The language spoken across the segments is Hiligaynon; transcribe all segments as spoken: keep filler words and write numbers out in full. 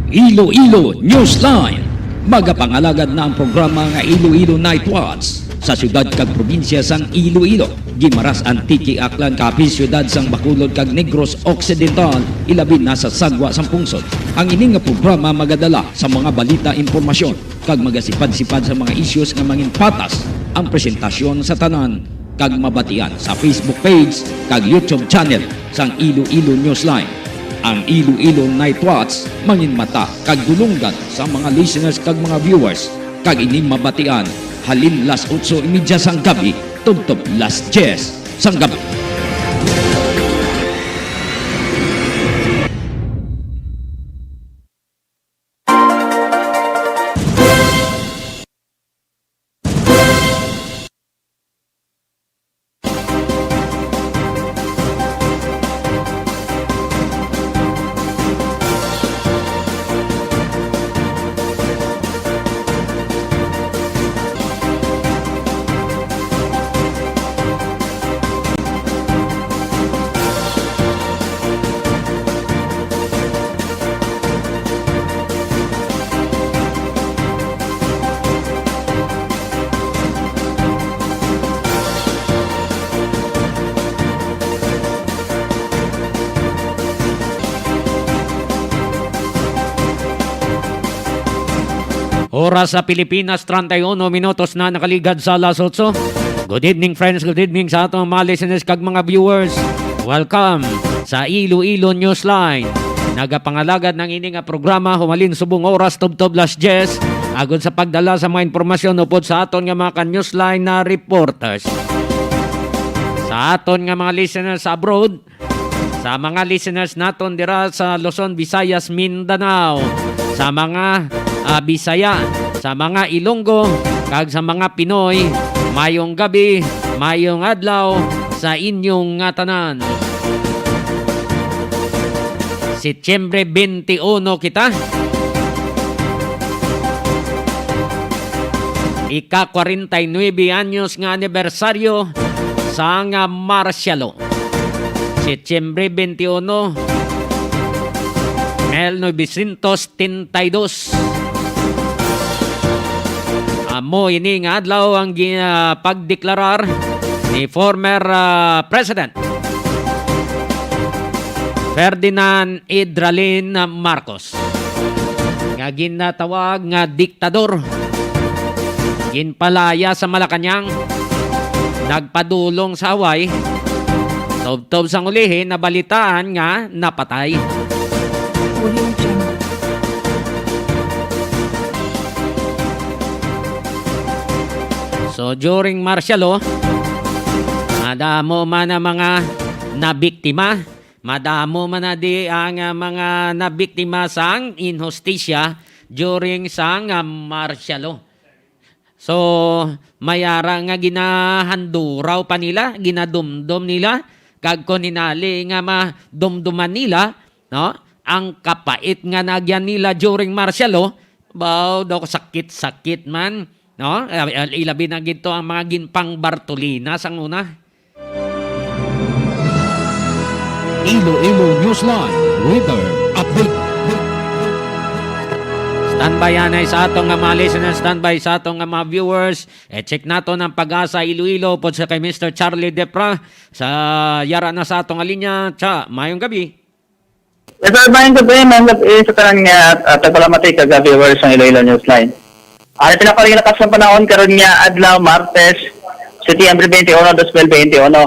Iloilo Newsline. Magapangalagad na ang programa nga Iloilo Night Watch sa siyudad kag probinsya sang Iloilo, Guimaras, Antique, Aklan, Capiz, siyudad sang Bacolod kag Negros Occidental, ilabi na sa Sagwa sang Pungsod. Ang ini nga programa magadala sa mga balita, impormasyon, kag magasipad-sipad sa mga issues nga manginpatas ang presentasyon sa tanan kag mabatian sa Facebook page kag YouTube channel sang Iloilo Newsline. Ang Iloilo Night Watch manginmata kag dulonggan sa mga listeners kag mga viewers, kag ini mabatian halin las otso y media sang gabi tubtob las diyes sang gabi. Oras sa Pilipinas, treinta y uno minutos na nakaligad sa alas otso. Good evening, friends. Good evening sa atong mga listeners kag mga viewers. Welcome sa Iloilo Newsline. Nagapangalagad ng ini nga programa humalin subong oras tubtob las diyes, agod sa pagdala sa mga impormasyon upod sa aton nga mga ka-Newsline na reporters. Sa aton nga mga listeners abroad, sa mga listeners naton dira sa Luzon, Visayas, Mindanao, sa mga, ah, Bisaya, sa mga Ilonggo, kag sa mga Pinoy, mayong gabi, mayong adlaw sa inyong nga tanan. Setyembre twenty-one kita. Ika-kwarenta y nuebe anyos nga anibersaryo sang, ah, martial law. Setyembre twenty-one, mil novecientos setenta y dos. Amo ini nga adlaw ang gi-, ah, pagdeklarar ni former, ah, President Ferdinand Idralin Marcos, nga ginatawag nga diktador, ginpalaya sa Malacañang, nagpadulong sa Hawaii, tubtob sang ulihi nabalitaan nga napatay. Audio Jungle. So, during martial law, madamo man ang mga nabiktima, madamo man na di ang, ah, mga nabiktima sang inhustisya during sang, ah, martial law. So, may ara nga ginahanduraw pa nila, ginadumdom nila, kag kon hinali nga madumduman nila, no, ang kapait nga naagyan nila during martial law, baw daw sakit-sakit man, no? Ilabi na gid to ang mga ginpangbartolina sang una. Iloilo Newsline Weather Update. Standby anay sa aton nga mga listeners, standby sa aton nga mga viewers. E, check naton ang PAGASA Iloilo pod sa kay Mister Charlie Depra sa yara na sa aton nga linya. Cha, mayong gabi. Yes, sir, mayong gabi, mayong gabi sa tanan nga, ah, tagpalamati kag viewers sang Iloilo Newsline. Ang pinakalakas nga panahon karon nga adlaw, Martes, Setyembre twenty-one, dos mil twenty-one.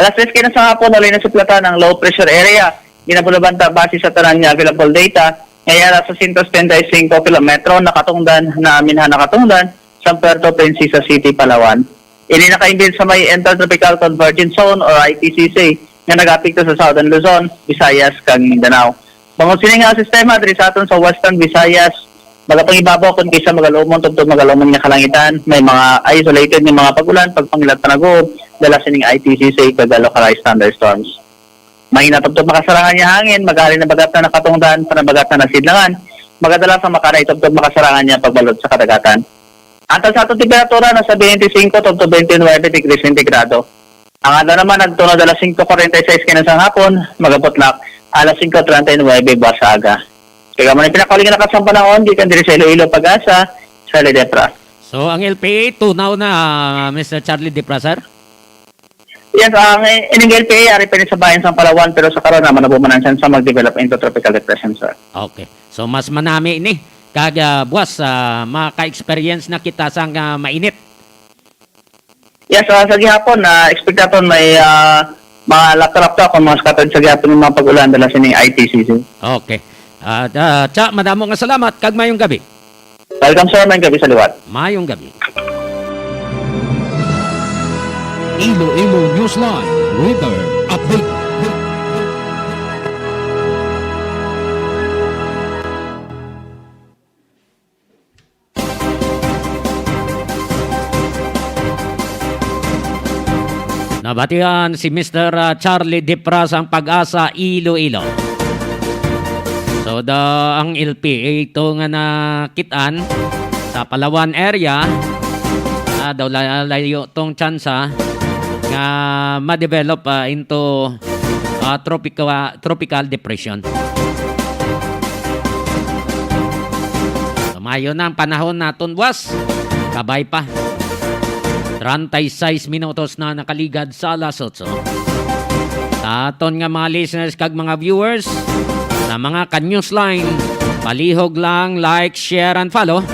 Alas tres kina sa hapon, wala na suplatan ang low pressure area. Ginabulabanta base sa tanan nga available data, nga yara sa sento setenta y cinco kilometro nakatungdan, na minha nakatungdan sa Puerto Princesa City, Palawan. Ini nakainbil sa may Intertropical Convergence Zone or I T C C nga nag-apekto sa Southern Luzon, Visayas, kag Mindanao. Bangod sini nga sistema diri sa aton sa Western Visayas, magapangibabaw kon kisa magalumon tubtob magalumon nga kalangitan, may mga isolated nga mga pag-ulan, pagpangilat panaguob, dala sining I T C C kag localized thunderstorms. Mahina tubtob makasarangan nga hangin, magali na bagat na nakatungdan, panabagat na nasidlangan, magadala sa makanay tubtob makasarangan nga pagbalod sa kadagatan. Ang tagsa aton temperatura nasa twenty-five to twenty-nine degrees centigrado. Ang adlaw naman nagtunod alas singko kwarenta y seis kina sang hapon, magabutlak alas singko treinta y nuebe buwas sa aga. Kaya man ang pinakauling nakat sang panahon, gikan diri sa Iloilo, Pag-asa, Charlie Depra. So, ang L P A, tunaw na, Mister Charlie Depra, sir? Yes, ang ining L P A, ari pa ni sa bayan sang Palawan, pero sa karon naman, nabumanan siya sa mag-develop into tropical depression, sir. Okay. So, mas manami ni. Kag, ah, buwas, ah, maka-experience na kita sang, ah, mainit. Yes, ah, sa gihapon, ah, expect naton may, ah, mga lakrap ta kung mga scattered sa gihapon yung mga pag-ulan dala sining I T C C. Okay. Ah, ah, Cha, madamo nga salamat kag mayong gabi. Welcome, sir. Mayong gabi sa liwat. Mayong gabi. Iloilo Newsline Weather Update. Nabatian si Mister, ah, Charlie Dipra sang Pag-asa Iloilo. So, the, ang L P A ito nga nakit-an sa Palawan area, ah, daw la-, layo tong tsansa nga ma-develop, ah, into, ah, tropica-, tropical depression. Tumayo na ang panahon naton, buwas. Kabay pa. Treinta y seis minutos na nakaligad sa alas otso. Sa aton nga mga listeners kag mga viewers, sa mga ka-Newsline, palihog lang, like, share, and follow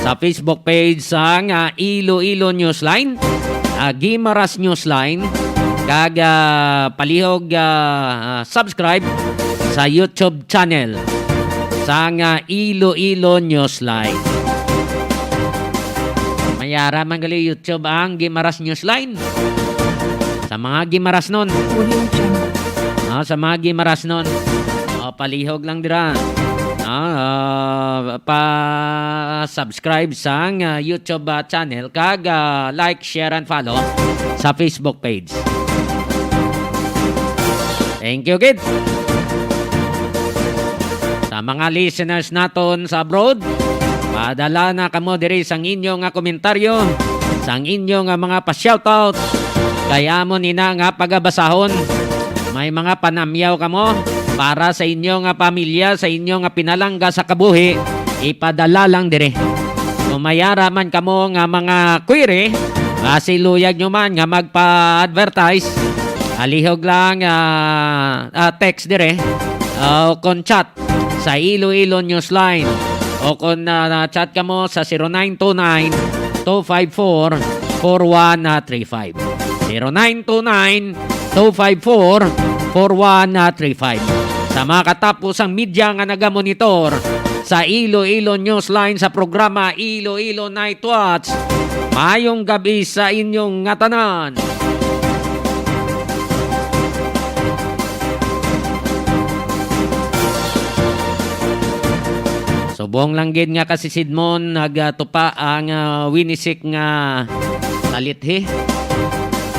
sa Facebook page sang, ah, Iloilo Newsline, ah, Guimaras Newsline, kag, ah, palihog, ah, ah, subscribe sa YouTube channel sang, ah, Iloilo Newsline. Mayara man gali YouTube ang Guimaras Newsline. Sa mga Guimarasnon. Audio Jungle. Ah, sa mga Guimarasnon. O, palihog lang dira. Ah, ah, pa-subscribe sang, ah, YouTube, ah, channel kag, ah, like, share, and follow sa Facebook page. Thank you, gid. Sa mga listeners naton sa abroad, padala na kamo diri sang inyo nga komentaryo, sang inyo nga mga pa-shoutout. Kay amo ni na nga pagabasahon. May mga panamyaw kamo para sa inyo nga pamilya, sa inyo nga pinalangga sa kabuhi, ipadala lang diri. Kung may ara man kamo nga mga query, ah, siluyag nyo man nga magpa-advertise, alihog lang, ah, ah, text dire, ah, o kon chat sa Iloilo Newsline, o kon, ah, chat kamo sa zero nine two nine, two five four, four one three five. Zero nine two nine, two five four, four one three five. Sa mga katapusang media nga nagamonitor sa Iloilo Newsline sa programa Iloilo Night Watch, mayong gabi sa inyong nga tanan. Subong lang gid nga kasisidmon, nagatupa ang, ah, winisik nga talithi.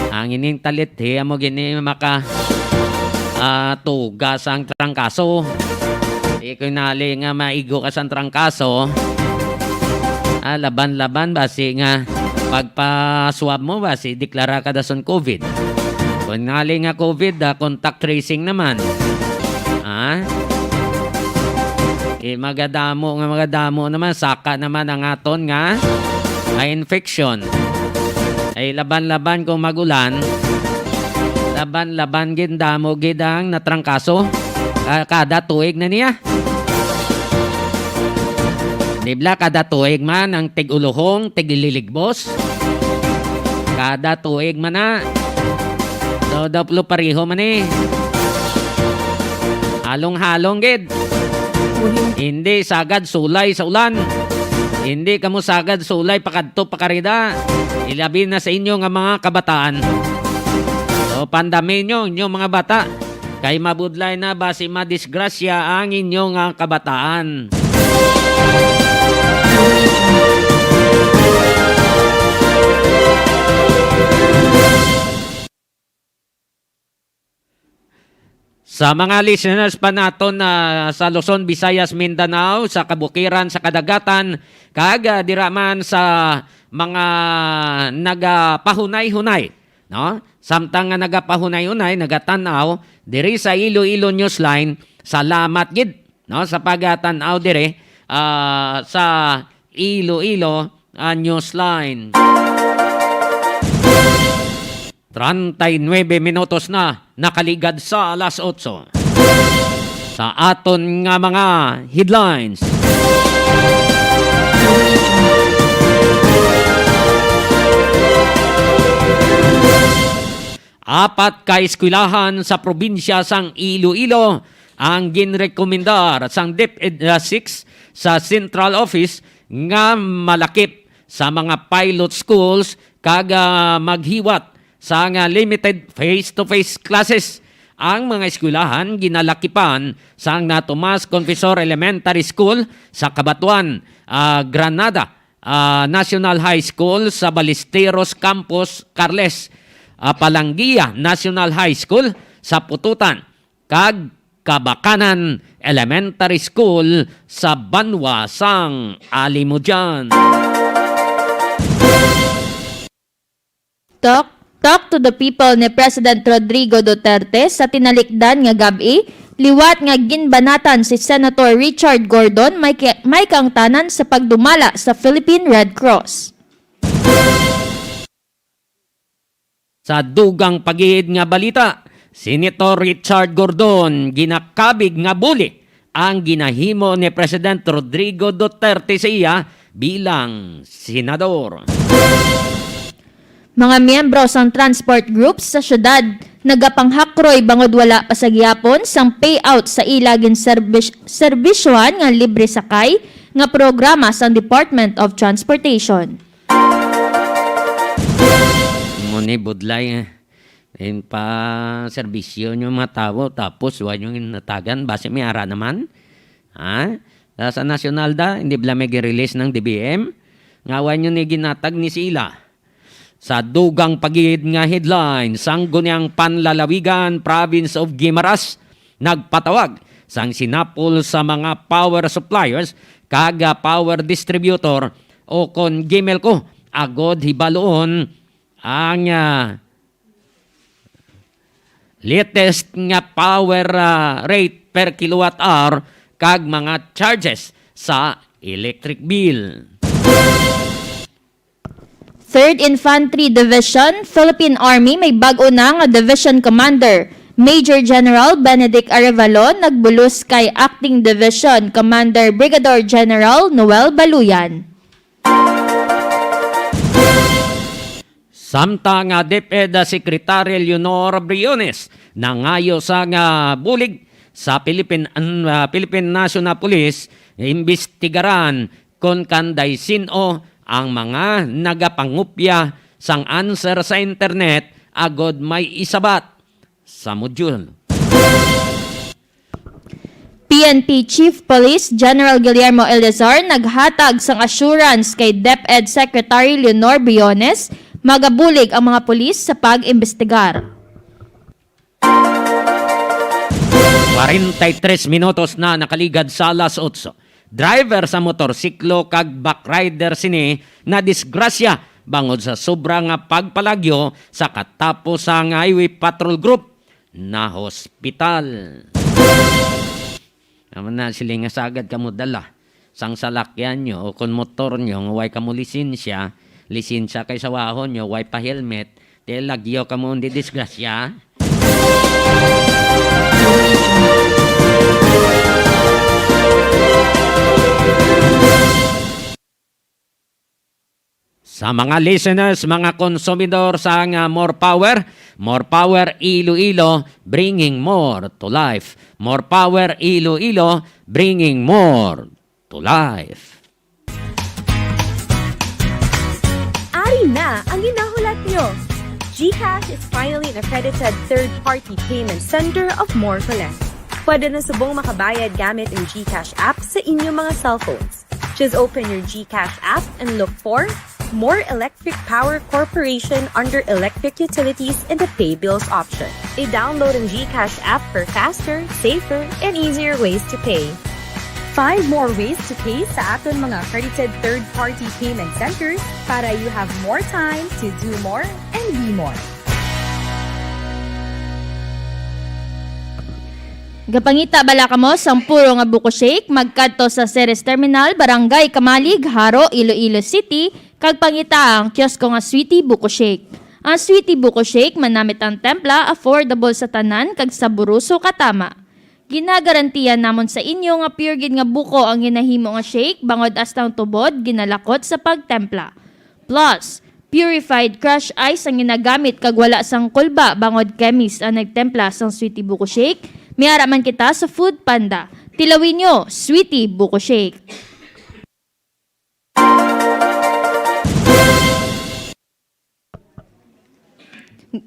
Ang ining talithi amo gini maka, ah, tuga sang trangkaso. Di ko nali nga maigo ka sang trangkaso. Ah, laban-laban basi nga pagpa-swab mo basi deklara ka dason COVID. Kung nali nga COVID, ah, contact tracing naman. Ha? Eh, magadamo nga magadamo naman, saka naman ang aton nga, ah, infection. Ay, laban-laban kung magulan, laban-laban gid, damo gid ang natrangkaso. Ka-, kada tuig na niya. Di bala kada tuig man ang tig-uluhong, tig-ililigbos? Kada tuig man na. So, daplo pareho man eh. Halong-halong gid. Hindi sagad sulay sa ulan. Hindi kamo sagad sulay pakadto pakarida. Ilabi na sa inyo nga mga kabataan. So, pandami nyo, inyo mga bata. Kay mabudlay na basi madisgrasya ang inyo nga kabataan. Sa mga listeners pa naton na sa Luzon, Visayas, Mindanao, sa kabukiran, sa kadagatan, kag, ah, dira man sa mga nagapahunay-hunay, no? Samtang nga nagapahunay-hunay, nagatan-aw diri sa Iloilo Newsline, salamat gid. no, sa pagatan-aw dire, ah, sa Iloilo, ah, Newsline. Treinta y nueve minutos na nakaligad sa alas otso. Sa aton nga mga headlines. Apat ka eskwelahan sa probinsya sang Iloilo ang ginrekomendar sang DepEd, ah, six sa Central Office nga malakip sa mga pilot schools kag, ah, maghiwat sang, ah, limited face-to-face classes. Ang mga eskwelahan ginalakipan sang Tomas Confesor Elementary School sa Cabatuan, ah, Granada, ah, National High School sa Ballesteros Campus, Carles, ah, Palanguia National High School sa Pototan, kag Kabakanan Elementary School sa banwa sang Alimodian. Talk, Talk to the People ni President Rodrigo Duterte sa tinalikdan nga gab-i, liwat nga ginbanatan si Senator Richard Gordon may ki-, may kaangtanan sa pagdumala sa Philippine Red Cross. Sa dugang pa gid nga balita, Senator Richard Gordon ginakabig nga buli ang ginahimo ni President Rodrigo Duterte sa iya bilang senador. Mga miyembro sang transport groups sa syudad nagapanghakroy bangod wala pa sa gihapon sang payout sa ila ginserbis-, serbisyohan nga libre sakay nga programa sang Department of Transportation. Mo ni budlay, eh. In pa serbisyo nyo mga tawo, tapos wa nyo natagan, basi may ara naman. Ha? Sa, sa nasyonal da, hindi bala may gi-release ng D B M? Nga wa nyo ni ginatag ni sila. Sa dugang pa gid nga headline, Sangguniang Panlalawigan, Province of Guimaras, nagpatawag sang sinapol sa mga power suppliers kag, ah, power distributor o kon Gimelco agod hibaluon ang, ah, latest nga power, ah, rate per kilowatt hour kag mga charges sa electric bill. Third Infantry Division, Philippine Army, may bag-o na nga Division Commander. Major General Benedict Arevalo nagbulos kay Acting Division Commander Brigadier General Noel Baluyan. Samtang nga DepEd Secretary Leonor Briones nangayo sa nga bulig sa Philippine, ah, Philippine National Police, imbestigaran kon kanday sin-o ang mga nagapangupya sang answer sa internet agod may isabat sa module. P N P Chief Police General Guillermo Eleazar naghatag sang assurance kay DepEd Secretary Leonor Briones, magabulig ang mga pulis sa pag-imbestigar. Kwarenta y tres minutos na nakaligad sa alas otso. Driver sa motorsiklo kag backrider sini nadisgrasya bangod sa sobra nga pagpalagyo sa katapos sang Highway Patrol Group na hospital. Amo na, siling nga sagad kamo dala sang salakyan nyo o kon motor nyo nga way kamo lisensya, lisensya kay sawahon nyo, way pa helmet, ti lagyo kamo, hindi disgrasya. Sa mga listeners, mga konsumidor sa nga More Power, More Power Iloilo, bringing more to life. More Power Iloilo, bringing more to life. Ari na ang ginahulat nyo! GCash is finally an accredited third-party payment center of More Collect. Pwede na subong makabayad gamit ang GCash app sa inyong mga cellphones. Just open your GCash app and look for More Electric Power Corporation under Electric Utilities and the Pay Bills option. I-download ang GCash app for faster, safer, and easier ways to pay. Find more ways to pay sa aton mga accredited third-party payment centers para you have more time to do more and be more. Gapangita bala kamo sang puro nga buko shake? Magkadto sa Ceres Terminal, Barangay Camalig, Jaro, Iloilo City, kag pangita ang kiosko nga Sweetie Buko Shake. Ang Sweetie Buko Shake manamit ang templa, affordable sa tanan, kag saboroso katama. Ginagarantiya namon sa inyo nga pure gid nga buko ang ginahimo nga shake, bangod hasta ang tubod ginalakot sa pagtempla. Plus, purified crush ice ang ginagamit kag wala sang kulba, bangod chemist ang nagtempla sang Sweetie Buko Shake. May ara man kita sa Food Panda. Tilawin nyo, Sweetie Buko Shake.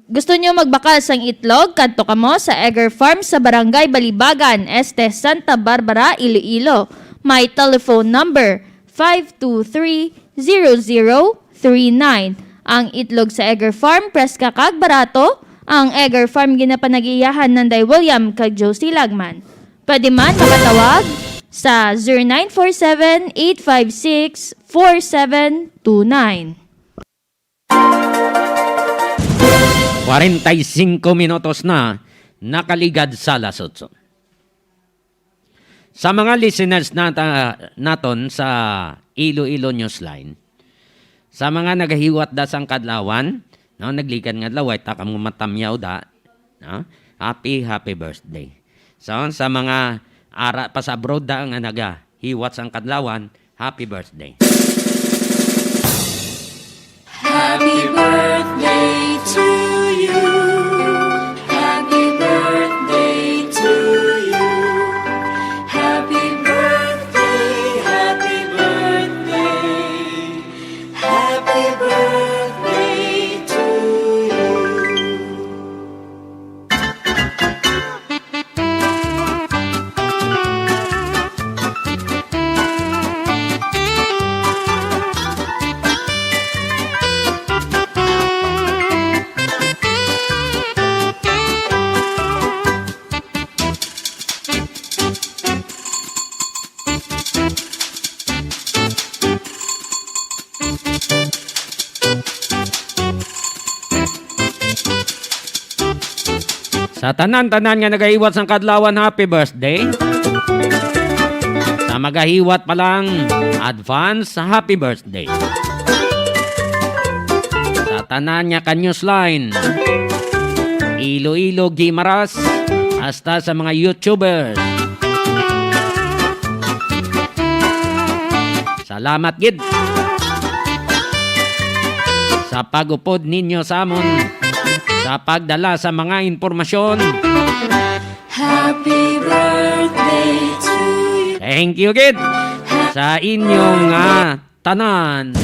Gusto nyo magbakal sang itlog? Kadto kamo sa Egger Farm sa Barangay Balibagan, Este, Santa Barbara, Iloilo. May telephone number, five two three, zero zero three nine. Ang itlog sa Egger Farm, preska kag barato. Ang Egger Farm ginapanag-iyahan Nanday William kag Josie Lagman. Pwede man makatawag sa zero nine four seven, eight five six, four seven two nine. Kwarenta y singko minutos na nakaligad sa alas otso. Sa mga listeners nata-, naton sa Iloilo Newsline, sa mga nagahiwat da sang kadlawan, no, naglikan nga adlaw, way ta kamo matamyaw da, no? Happy, happy birthday. So, sa mga ara pa sa abroad da nga nagahiwat sang kadlawan, happy birthday. Happy birthday to you. Happy birthday to you. Happy birthday, happy birthday. Happy birthday to you. Sa tanan-tanan nga nagahiwat sang kadlawan, happy birthday. Sa magahiwat pa lang, advance happy birthday. Sa tanan nga ka-Newsline, Iloilo, Guimaras, hasta sa mga YouTubers. Salamat gid sa pag-upod ninyo sa amon, sa pagdala sa mga impormasyon. Happy birthday to you. Thank you gid sa inyong, ah, tanan.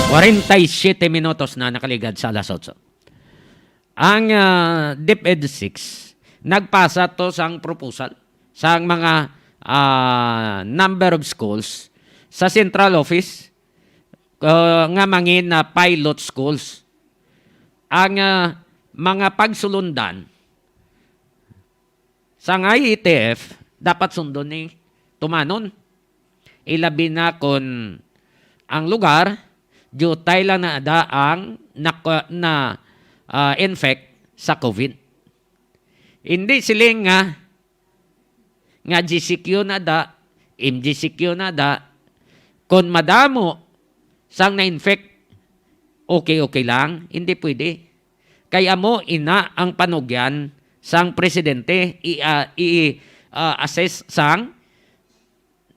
Kwarenta y siyete minutos na nakaligad sa alas otso. Ang, ah, DepEd six nagpasa to sang proposal sang mga, ah, number of schools sa central office, ah, nga mangin na pilot schools. Ang, ah, mga pagsulundan sang I E T F dapat sundon ni tumanon. Ilabi na kon ang lugar, diutay lang na ada ang nak-, na, ah, infect sa COVID. Hindi siling nga, nga G C Q na da, M G C Q na da, kon madamo sang na-infect, okay, okay lang, hindi pwede. Kay amo ina ang panugyan sang presidente, i-, ah, i-, ah, assess sang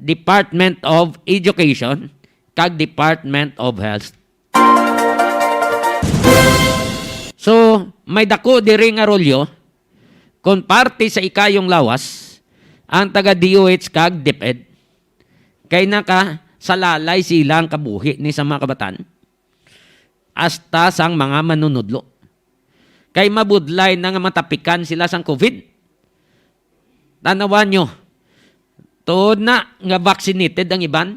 Department of Education kag Department of Health. So, may dako diri nga rolyo kon parte sa ikayong lawas ang taga D O H kag DepEd, kay nakasalalay sila ang kabuhi ni sa mga kabatan hasta sang mga manunudlo. Kay mabudlay na nga matapikan sila sang COVID. Tanawan nyo, tuod na nga vaccinated ang iban,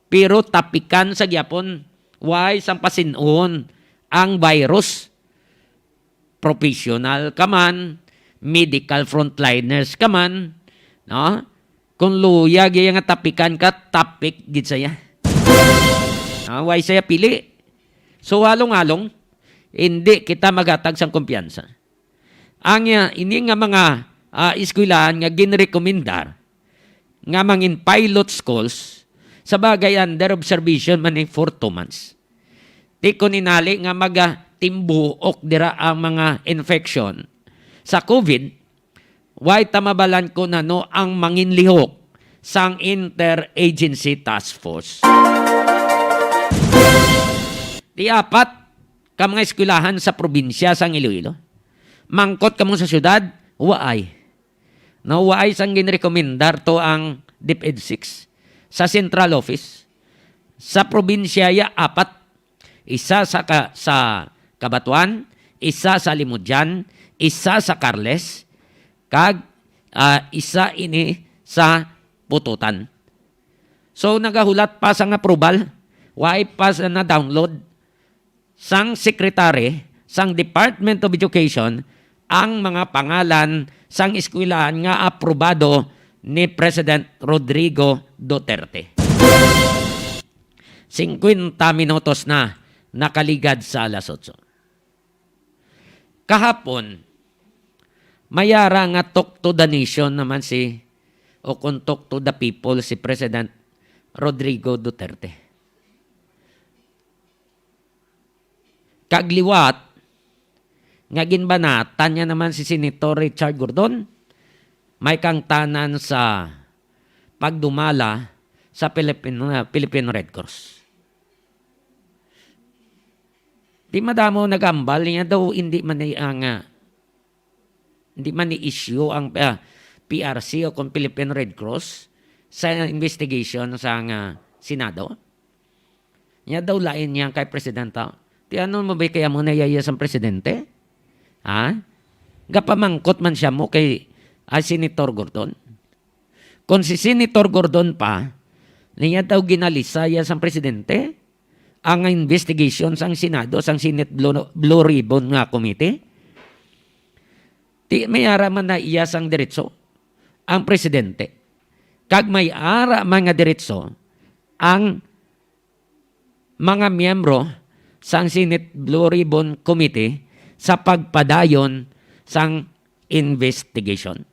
pero tapikan sa gyapon, way sang pasin-on ang virus. Professional ka man, medical frontliners ka man, no? Kung luya gid nga tapikan ka, tapik gid saya. Ah, way saya pili. So, halong-halong, hindi kita maghatag sang kumpiyansa. Ang, ah, ini nga mga, ah, eskwelahan nga ginrekomendar nga mangin pilot schools, sa bagay, under observation man ni for two months. Ti kon inali nga magatimbuok dira ang mga infection sa COVID, way ta mabalan kon ano ang manginlihok sang Interagency Task Force. Ti apat ka mga eskwelahan sa probinsya sang Iloilo. Mangkot kamo sa syudad, waay. No, waay sang ginrekomendar to ang DepEd six. Sa central office, sa probinsya ya apat. Isa sa ka-, sa Cabatuan, isa sa Limudyan, isa sa Carles, kag, ah, isa ini sa Pututan. So, nagahulat pa sang approval, waay pa sa na-download sang secretary sang Department of Education ang mga pangalan sang eskwelahan nga aprobado ni President Rodrigo Duterte. Singkwenta minutos na nakaligad sa alas otso. Kahapon, may ara nga talk to the nation naman si, o kung talk to the people, si President Rodrigo Duterte. Kag liwat nga ginbanatan niya naman si Senator Richard Gordon, may kangtanan sa pagdumala sa Philippine, Philippine Red Cross. Di madamo nagambal niya daw hindi man ni ang, ah, hindi man ni-issue ang, ah, P R C o kung Philippine Red Cross sa investigation sa nga Senado. Nya daw lain niya kay presidente. Ti ano mo ba kaya mo naiya sang presidente? Ha? Gapamangkot man siya mo kay, ah, Senator Gordon. Kung si Senator Gordon pa, niya daw ginalisaya sang presidente ang investigation sang Senado, sang Senate Blue, Blue Ribbon nga committee. Ti may ara man na iya sang diretso ang presidente. Kag may ara man nga diretso ang mga miyembro sang Senate Blue Ribbon Committee sa pagpadayon sang investigation.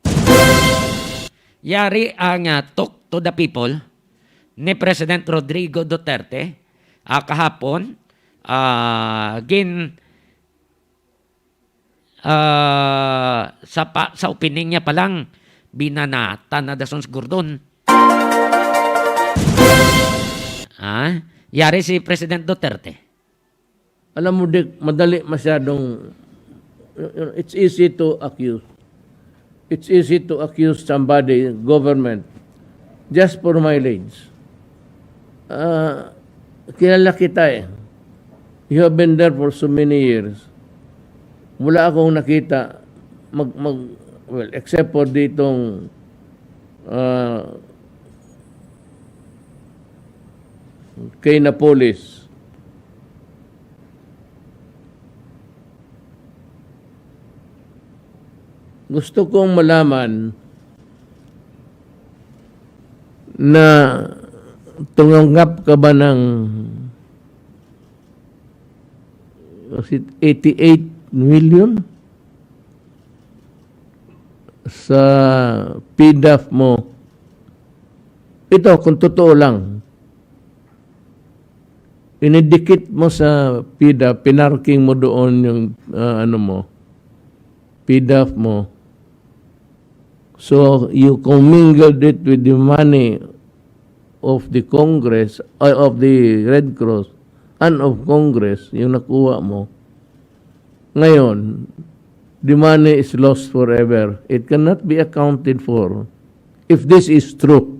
Yari ang, ah, talk to the people ni President Rodrigo Duterte, ah, kahapon, ah, gin-, ah, sa pa-, sa opening niya pa lang, binanatan na dason si Gordon. Ah, yari si President Duterte. Alam mo, Dick, madali masyadong, it's easy to accuse. It's easy to accuse somebody, government, just for mileage. Ah, kilala kita eh. You have been there for so many years. Wala akong nakita mag, mag, well, except for ditong, ah, kay Napoles. Gusto kong malaman na tumanggap ka ba ng, was it eighty-eight million sa PDAF mo? Ito, kung totoo lang. Inidikit mo sa PDAF, pinarking mo doon yung, ah, ano mo, PDAF mo. So, you commingled it with the money of the Congress, uh, of the Red Cross, and of Congress, yung nakuha mo. Ngayon, the money is lost forever. It cannot be accounted for if this is true.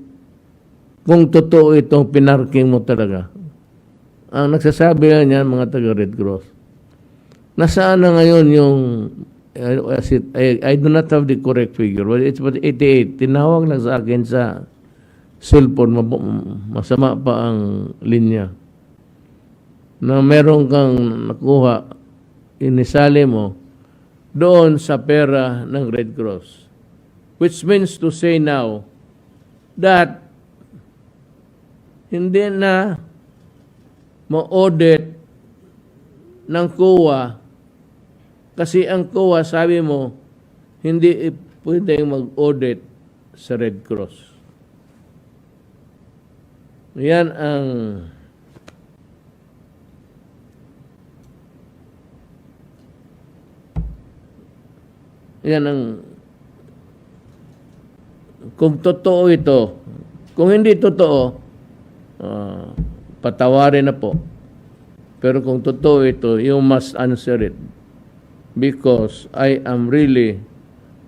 Kung totoo itong pinarking mo talaga. Ang nagsasabi lang niyan, mga taga Red Cross. Nasaan na ngayon yung, uh, as it, I, I do not have the correct figure, but it's about eighty-eight. Tinawag lang sa akin sa cellphone, mab-, masama pa ang linya. Na meron kang nakuha, inisali mo doon sa pera ng Red Cross. Which means to say now that hindi na ma-audit ng COA, kasi ang COA, sabi mo, hindi i-, pwedeng mag-audit sa Red Cross. Yan ang, yan ang, kung totoo ito, kung hindi totoo, ah, patawarin na po. Pero kung totoo ito, you must answer it. Because I am really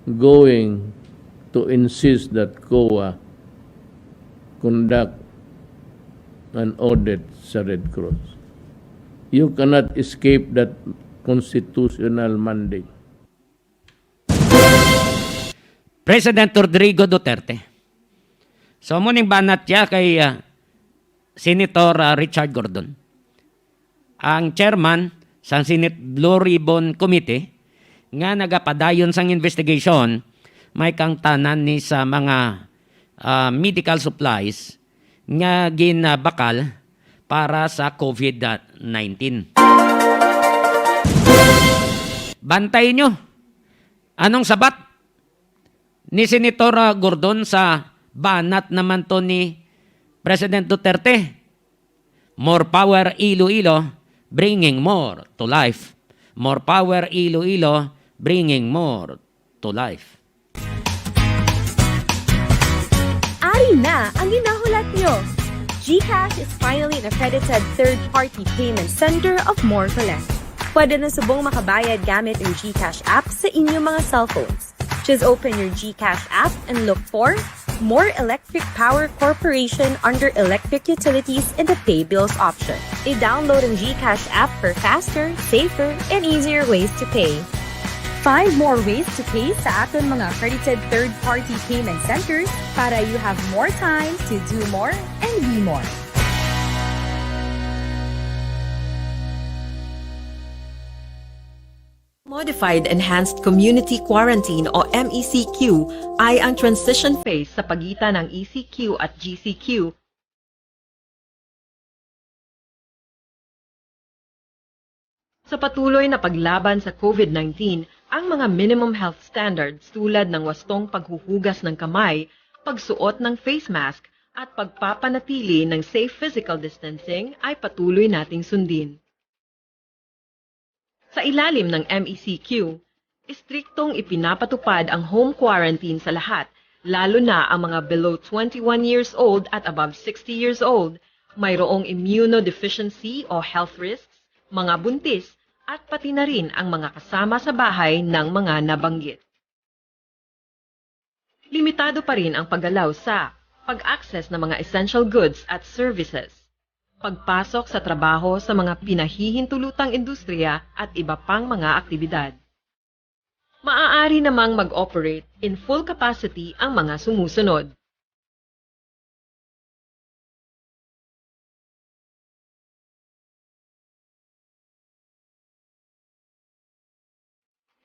going to insist that COA conduct an audit sa Red Cross. You cannot escape that constitutional mandate. President Rodrigo Duterte. So, amo ning banat siya kay, ah, Senator, ah, Richard Gordon, ang chairman sang Senate Blue Ribbon Committee nga nagapadayon sang investigation, may kangtanan ni sa mga, ah, medical supplies nga ginabakal para sa COVID nineteen. Bantay nyo. Anong sabat ni Senator, ah, Gordon sa banat naman to ni President Duterte? More power Iloilo, bringing more to life. More power Iloilo, bringing more to life. Ari na ang ginahulat nyo! GCash is finally an accredited third-party payment center of More Collect. Pwede na subong makabayad gamit ang GCash app sa inyong mga cellphones. Just open your GCash app and look for More Electric Power Corporation under Electric Utilities in the Pay Bills option. I-download ang GCash app for faster, safer, and easier ways to pay. Find more ways to pay sa aton mga accredited third-party payment centers para you have more time to do more and be more. Modified Enhanced Community Quarantine o M E C Q ay ang transition phase sa pagitan ng E C Q at G C Q. Sa patuloy na paglaban sa COVID nineteen, ang mga minimum health standards tulad ng wastong paghuhugas ng kamay, pagsuot ng face mask, at pagpapanatili ng safe physical distancing ay patuloy nating sundin. Sa ilalim ng M E C Q, istriktong ipinapatupad ang home quarantine sa lahat, lalo na ang mga below twenty-one years old at above sixty years old, mayroong immunodeficiency o health risks, mga buntis, at pati na rin ang mga kasama sa bahay ng mga nabanggit. Limitado pa rin ang paggalaw sa pag-access ng mga essential goods at services, pagpasok sa trabaho sa mga pinahihintulutang industriya at iba pang mga aktibidad. Maaari namang mag-operate in full capacity ang mga sumusunod.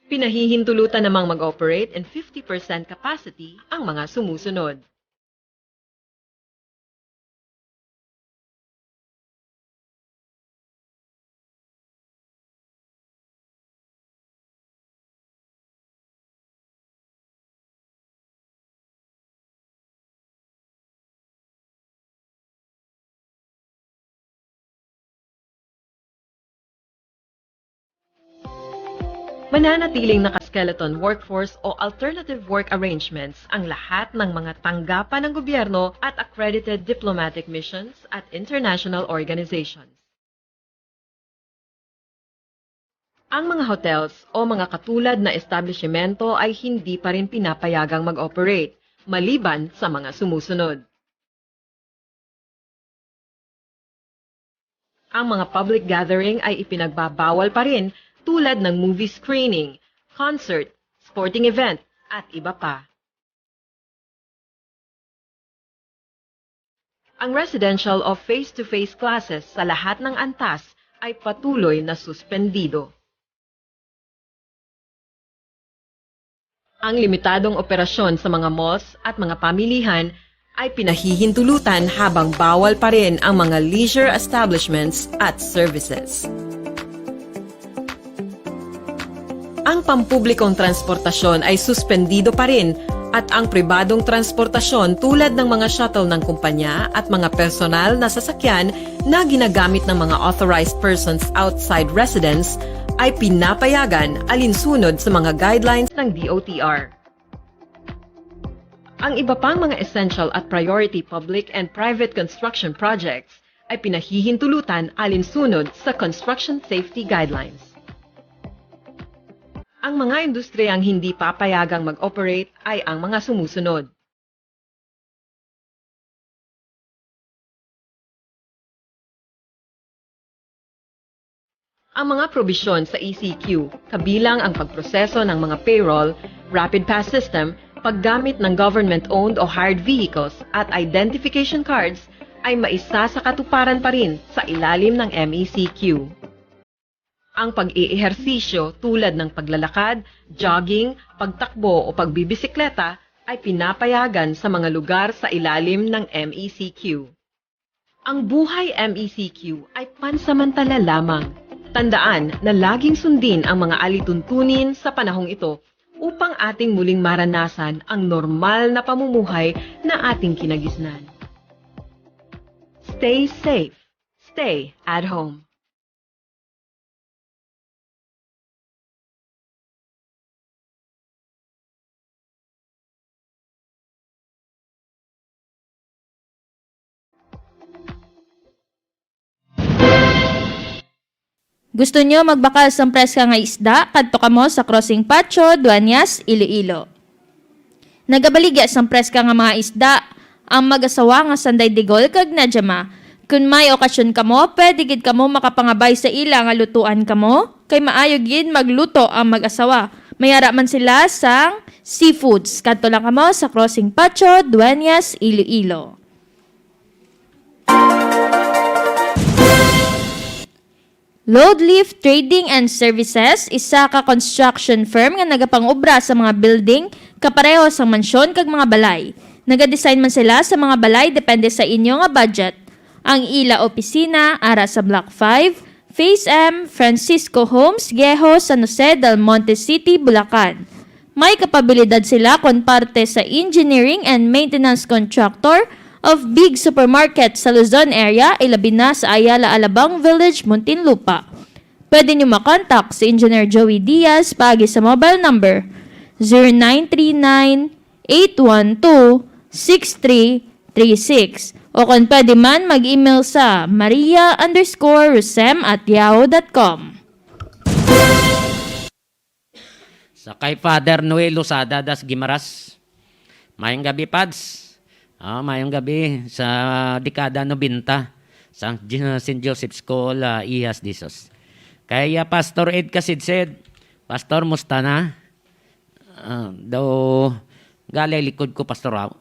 Pinahihintulutan namang mag-operate in fifty percent capacity ang mga sumusunod. Mananatiling naka-skeleton workforce o alternative work arrangements ang lahat ng mga tanggapan ng gobyerno at accredited diplomatic missions at international organizations. Ang mga hotels o mga katulad na establishmento ay hindi pa rin pinapayagang mag-operate, maliban sa mga sumusunod. Ang mga public gathering ay ipinagbabawal pa rin, tulad ng movie screening, concert, sporting event, at iba pa. Ang residential o face-to-face classes sa lahat ng antas ay patuloy na suspendido. Ang limitadong operasyon sa mga malls at mga pamilihan ay pinahihintulutan habang bawal pa rin ang mga leisure establishments at services. Ang pampublikong transportasyon ay suspendido pa rin at ang pribadong transportasyon tulad ng mga shuttle ng kumpanya at mga personal na sasakyan na ginagamit ng mga authorized persons outside residence ay pinapayagan alinsunod sa mga guidelines ng D O T R. Ang iba pang mga essential at priority public and private construction projects ay pinahihintulutan alinsunod sa construction safety guidelines. Ang mga industriyang hindi papayagang mag-operate ay ang mga sumusunod. Ang mga probisyon sa E C Q, kabilang ang pagproseso ng mga payroll, rapid pass system, paggamit ng government-owned o hired vehicles, at identification cards, ay maisa sa katuparan pa rin sa ilalim ng M E C Q. Ang pag-iihersisyo tulad ng paglalakad, jogging, pagtakbo o pagbibisikleta ay pinapayagan sa mga lugar sa ilalim ng M E C Q. Ang buhay M E C Q ay pansamantala lamang. Tandaan na laging sundin ang mga alituntunin sa panahong ito upang ating muling maranasan ang normal na pamumuhay na ating kinagisnan. Stay safe. Stay at home. Gusto nyo magbakal sang preska nga isda? Kadto kamo sa Crossing Patio, Dueñas, Iloilo. Nagabaligya sang preska nga mga isda ang mag-asawa nga Sanday Digol kag Najama. Kun may okasyon kamo, pwede gid kamo makapangabay sa ila nga lutuan kamo, kay maayo gid magluto ang mag-asawa. May ara man sila sang seafoods. Kadto lang kamo sa Crossing Patio, Dueñas, Iloilo. Load Lift Trading and Services, isa ka construction firm nga nagapangobra sa mga building, kapareho sang mansyon kag mga balay. Nagadesign man sila sa mga balay depende sa inyo nga budget. Ang ila opisina ara sa Block five, Phase M, Francisco Homes, Viejo, San Jose del Monte City, Bulacan. May kapabilidad sila kon parte sa engineering and maintenance contractor of big supermarket sa Luzon area, ilabi na sa Ayala Alabang Village, Muntinlupa. Pwede nyo makontak si Engineer Joey Diaz paagi sa mobile number zero nine three nine, eight one two, six three three six, o kon pwede man mag-email sa maria underscore rosem at yahoo dot com. Sa kay Father Noel Losada das Guimaras. Mayong gabi, Pads. Ah, mayong gabi sa dekada nobenta sa G-, Saint Joseph School, ah, Iha's Diocese. Kay, ah, Pastor Ed Kasidsid, Pastor, musta na? Ah, daw, galay likod ko, Pastor, ah.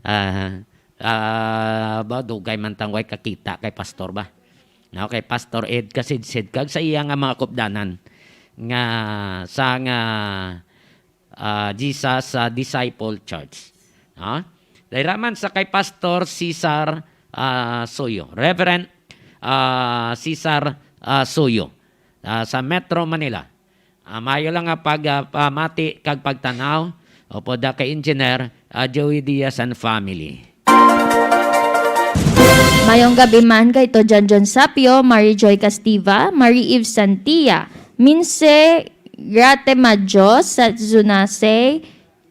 Ah, ah, ba, dugay man tang way kakita kay Pastor ba? No, kay Pastor Ed Kasidsid kag sa iya nga mga kupdanan nga sa nga, ah, Jesus, ah, Disciple Church. Ha? Dahil raman sa kay Pastor Cesar, ah, Soyo, Reverend, ah, Cesar, ah, Soyo, ah, sa Metro Manila. Ah, maayo lang nga pag, ah, pamati kag pagtanaw, upod da kay Engineer, ah, Joey Diaz and family. Mayong gabi man kay to John John Sapio, Mary Joy Castiva, Mary Eve Santia, Minse Grate Madjo, Sat Zunase,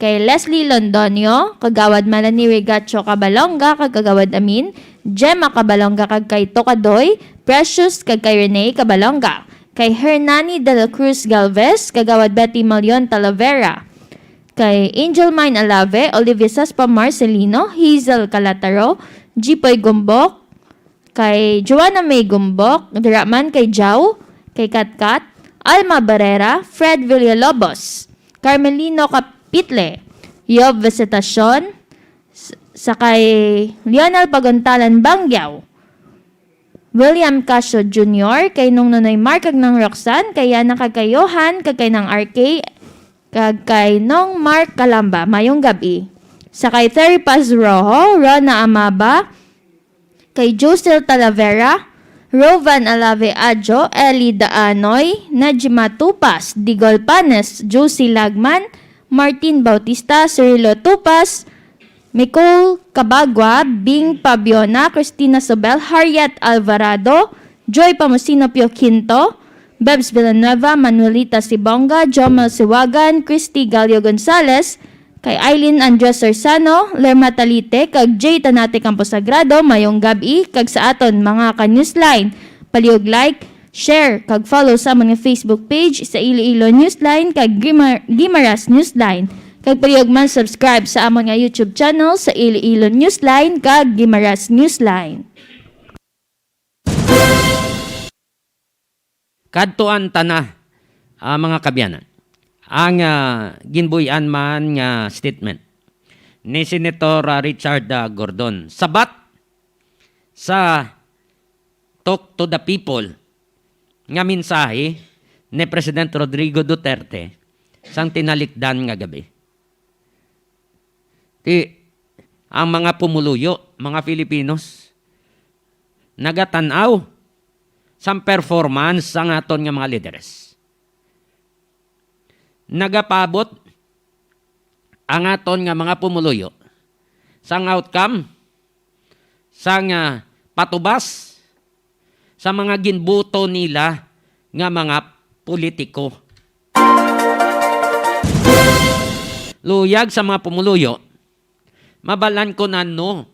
kay Leslie Londonio, Kagawad Melanie Rigacho Cabalonga, kag Kagawad Amin, Gemma Cabalonga, kag kay Tokadoy Precious, kag kay Rene Cabalonga, kay Hernani de la Cruz Galvez, Kagawad Betty Malion Talavera, kay Angel Mine Alave, Olivia Saspa Marcelino, Hazel Calataro, Jipoy Gumbok, kay Joanna May Gumbok, dira man kay Jao, kay Katkat, Alma Barrera, Fred Villalobos, Carmelino Capitle, Yob Visitacion, s-, sa kay Lionel Paguntalan Bangyaw, William Casio Junior, kay Nung Nonoy Mark kag Nang Roxanne, kay Yana kag kay Johan, kag kay Nang R K, kag kay Nong Mark Calamba. Mayong gab-i. Sa kay Terry Paz Rojo, Rona Amaba, kay Josel Talavera, Rovan Alave Adjo, Eli Daanoy, Najma Tupas, Digol Panes, Josie Lagman, Martin Bautista, Cirilo Tupas, Nicole Cabagua, Bing Pabiona, Christina Sobel, Harriet Alvarado, Joy Pamusino Pio Quinto, Bebs Villanueva, Manuelita Sibonga, Jomel Siwagan, Christy Gallo Gonzalez, kay Eileen Andres Sarsano, Lerma Talite, kag Jay Tanate Campo Sagrado, mayong gab-i, kag sa aton mga ka-Newsline. Palihog like, share, kag follow sa amon nga Facebook page sa Iloilo Newsline kag Guimar-, Guimaras Newsline. Kag palihog man subscribe sa amon nga YouTube channel sa Iloilo Newsline kag Guimaras Newsline. Kadtuan ta na, ah, mga kabyanan, ang, ah, ginbuy-an man nga statement ni Senator, ah, Richard, ah, Gordon. Sabat sa Talk to the People nga mensahe ni President Rodrigo Duterte sang tinalikdan nga gab-i. Ti, ang mga pumuluyo, mga Filipinos, nagatan-aw sang performance sang aton nga mga lideres. Nagapabot ang aton nga mga pumuluyo sang outcome sang, ah, patubas sa mga ginbuto nila nga mga politiko. Luyag sa mga pumuluyo, mabalan ko na ano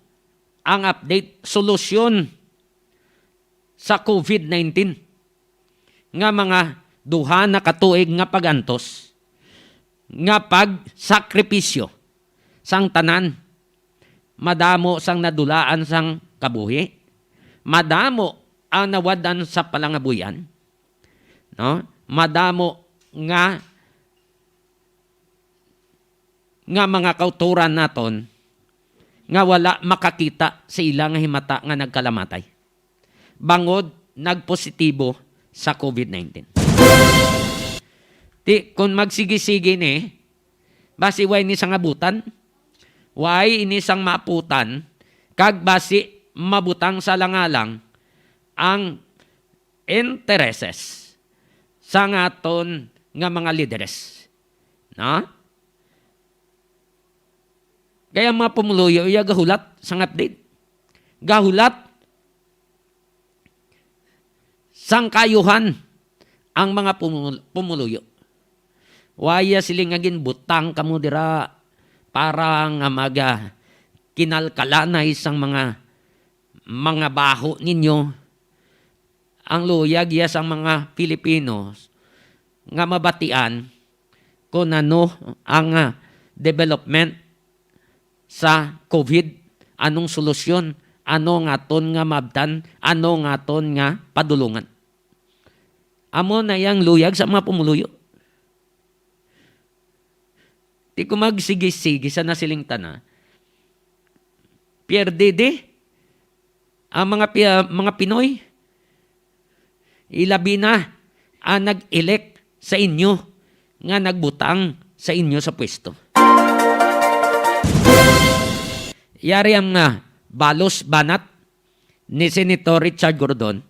ang update, solusyon sa COVID nineteen nga mga duha na ka tuig nga pag-antos, nga pagsakripisyo sang tanan. Madamo sang nadulaan sang kabuhi, madamo ang nawad-an sa palangabuyan, no? Madamo nga, nga mga kautoran naton nga wala makakita sa ila nga himata nga nagkalamatay bangod nagpositibo sa COVID nineteen. Ti, kung magsigi-sigi ni, basi way ni sang abutan, way ini sang maaputan, kag basi mabutang sa langalang ang intereses sang aton nga mga lideres. No? Kaya ang mga pumuluyo, iya gahulat sang update. Gahulat sang kaayuhan ang mga pumul-, pumuluyo. Waya sila nga ginbutang kamo dira para nga maga kinalkalanay sang mga, mga baho ninyo. Ang luyag iya sang mga Filipinos nga mabatian kung ano ang, ah, development sa COVID, anong solusyon, ano ang aton nga maabtan, ano ang aton nga padulungan. Amo na yang luyag sa mga pumuluyo. Di ko magsigi-sigi sa nasiling tana. Pierde di ang mga pi-, mga Pinoy. Ilabi na ang nag-elect sa inyo nga nagbutang sa inyo sa pwesto. Yari ang, ah, balos banat ni Senator Richard Gordon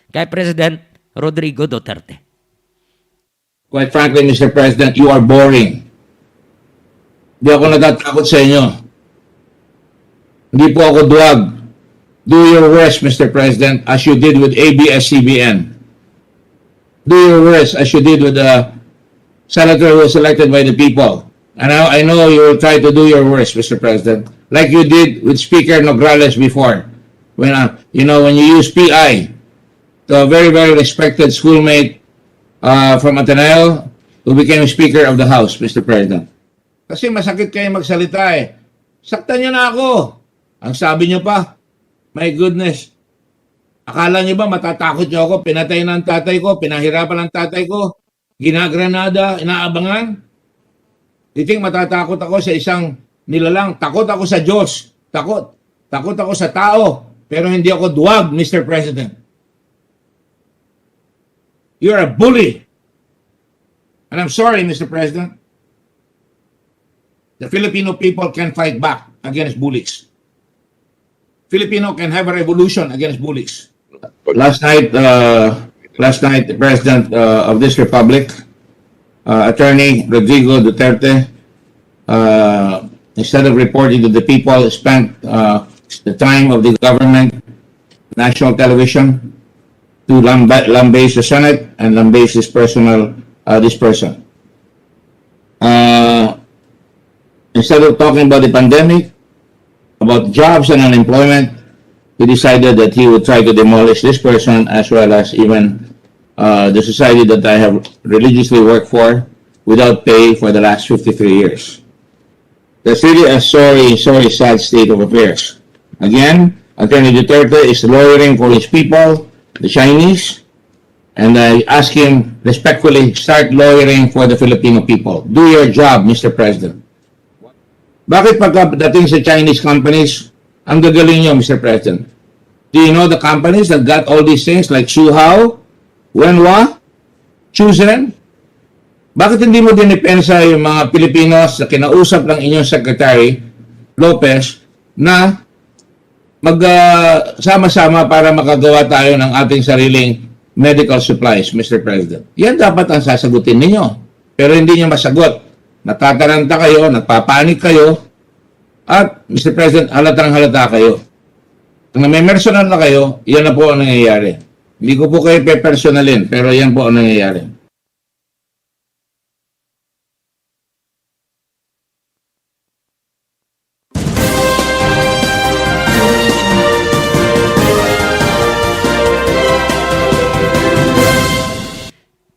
kay President Rodrigo Duterte. Quite frankly, Mister President, you are boring. Di ako natatakot sa inyo. Hindi po ako duwag. Do your worst, Mister President, as you did with A B S C B N. Do your worst as you did with the senator who was selected by the people. And I, I know you will try to do your worst, Mister President, like you did with Speaker Nograles before. When, uh, you know, when you use P I to a very, very respected schoolmate, uh, from Ateneo who became Speaker of the House, Mister President. Kasi masakit kayo magsalita eh. Saktan niyo na ako. Ang sabi niyo pa, my goodness. Akala niyo ba matatakot niyo ako? Pinatay na ang tatay ko, pinahirapan ang tatay ko, ginagranada, inaabangan. You think matatakot ako sa isang nilalang? Takot ako sa Diyos. Takot. Takot ako sa tao. Pero hindi ako duwag, Mister President. You're a bully. And I'm sorry, Mister President. The Filipino people can fight back against bullies. Filipino can have a revolution against bullies. Last night, uh, last night, the President, uh, of this Republic, uh, Attorney Rodrigo Duterte, uh, instead of reporting to the people, spent, uh, the time of the government, national television, to lamb-, lambaste the Senate and lambaste this personal, uh, this person. Uh, instead of talking about the pandemic, about jobs and unemployment, he decided that he would try to demolish this person as well as even, uh, the society that I have religiously worked for without pay for the last fifty-three years. That's really a sorry, sorry, sad state of affairs. Again, Attorney Duterte is lawyering for his people, the Chinese, and I ask him respectfully, start lawyering for the Filipino people. Do your job, Mister President. Bakit pagkadating sa Chinese companies, ang gagaling nyo, Mister President? Do you know the companies that got all these things like Shuhao, Wenhua, Chuzen? Bakit hindi mo dinipensa yung mga Pilipino sa kinausap ng inyong Secretary Lopez na mag, ah, sama-sama para makagawa tayo ng ating sariling medical supplies, Mister President? Yan dapat ang sasagutin ninyo. Pero hindi nyo masagot. Natataranta kayo, nagpapanik kayo, at, Mister President, halatang-halata kayo. Kung may personal na kayo, yan na po ang nangyayari. Hindi ko po kayo pe-personalin, pero yan po ang nangyayari.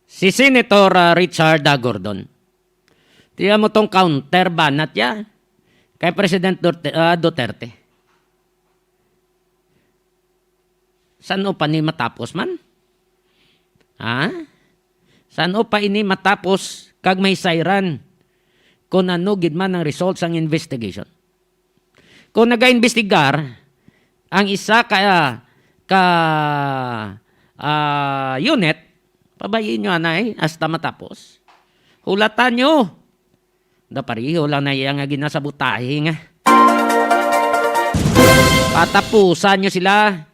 Si Senator, ah, Richard, ah, Gordon. Tiyan mo tong counter banat ya kay President Duterte, ah, Duterte. San-o pa ni matapos man? Ha? San-o pa ini matapos kag may sayran kung ano gid man ang result sang investigation? Kung nagaimbestigar ang isa ka, ka, ah, unit, pabayi nyo anay hasta matapos. Hulatan nyo. Da pareho lang na iya nga ginasabotahe nga. Patapusan nyo sila.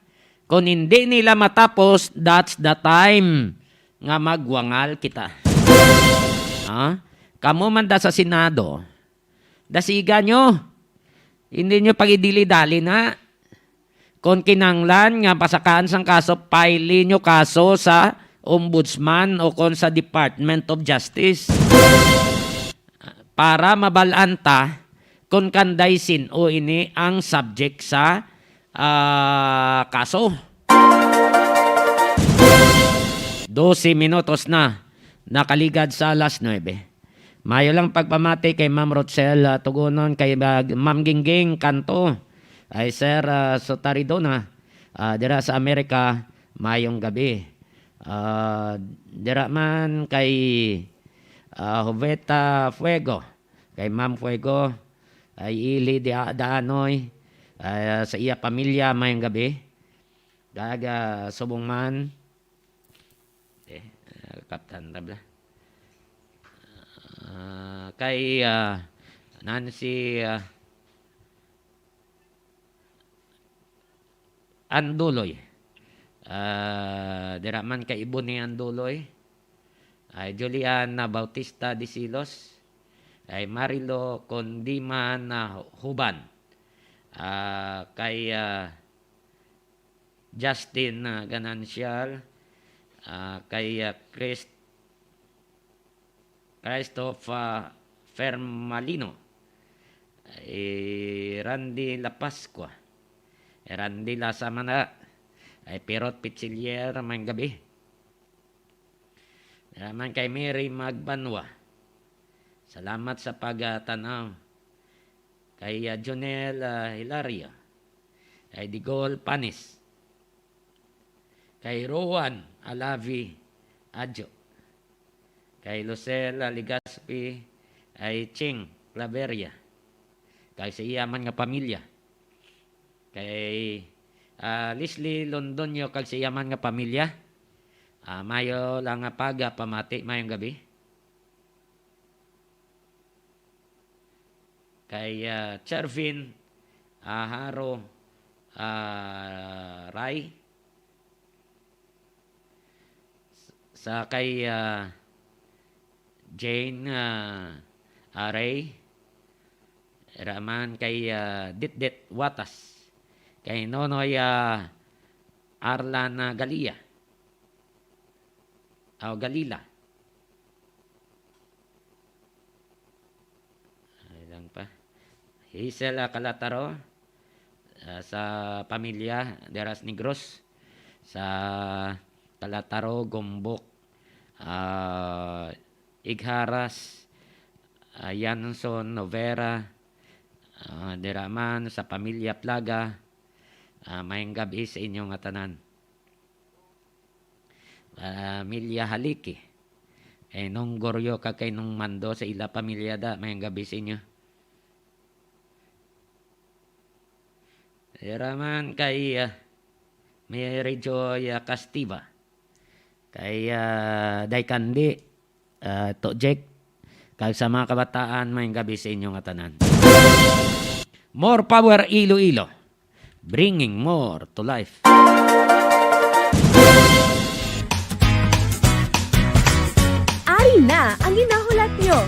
Kung hindi nila matapos, that's the time nga magwangal kita. Ha? Kamo man da sa Senado, dasiga nyo. Hindi nyo pagidili-dali na. Kung kinanglan nga pasakaan sang kaso, file nyo kaso sa Ombudsman o kon sa Department of Justice para mabal-an ta kung kanday sin-o ini ang subject sa, ah, kaso. Dose minutos na nakaligad sa alas nuebe. Mayo lang pagpamati kay Ma'am Rochelle, ah, Tugunon, kay, ah, Ma'am Gingging Kanto, ay Sir, ah, Sotaridona, ah, dira sa Amerika, mayong gabi. Ah, dira man kay, ah, Joveta Fuego, kay Ma'am Fuego, ay Ili Dia-, Daanoy, ah, sa iya pamilya, mayong gabi. Kag, ah, subong man, eh, ah, Captain Tabla. Ah, kay, ah, Nancy, ah, Anduloy. Ah, dira man kay Ibon ni Anduloy. Ay Juliana Bautista de Silos. Ay Marilo Condiman na Huban. Ah, kay, ah, Justin, ah, Ganancial, ah, kay, ah, Chris-, Christopher Fermalino, eh, Randy La Pascua, eh, Randy Lasamana, ay Pirot Pichillier, mayong gabi. Naman kay Mary Magbanwa. Salamat sa pagtanaw. Kay, ah, Jonel, ah, Hilario. Kay Digol Panis. Kay Rowan Alavi Adjo. Kay Lucel, ah, Legaspi. Kay Ching Claveria. Kay sa iya man nga pamilya. Kay, ah, Leslie Londonio kag sa iya man nga pamilya. Ah, mayo lang nga pagpamati, mayong gabi. Kay, ah, Chervin, ah, Haro, ah, Ray. Sa kay, ah, Jane, ah, Aray, raman kay, ah, Ditdit Watas, kay Nonoy, ah, Arlan, ah, Galia, aw Galila. Ay lang pa. Hazel, ah, Calataro, ah, sa pamilya, dira sa Negros, sa Calataro, Gumbok, ah, Igharas, ah, Yanson, Novera, ah, dira man sa pamilya Plaga, ah, maayong gab-i sa inyo nga tanan. Pamilya Haliki. Kay Nung Goryo kag kay Nung Mando sa ila pamilya da, maayong gab-i sa inyo. Dira man kay, ah, Mary Joy, ah, Castiva. Kay, ah, Day Kandi, ah, Tojek. Kag sa mga kabataan, maayong gab-i sa inyo nga tanan. More power Iloilo. Bringing more to life. Ari na ang ginahulat nyo.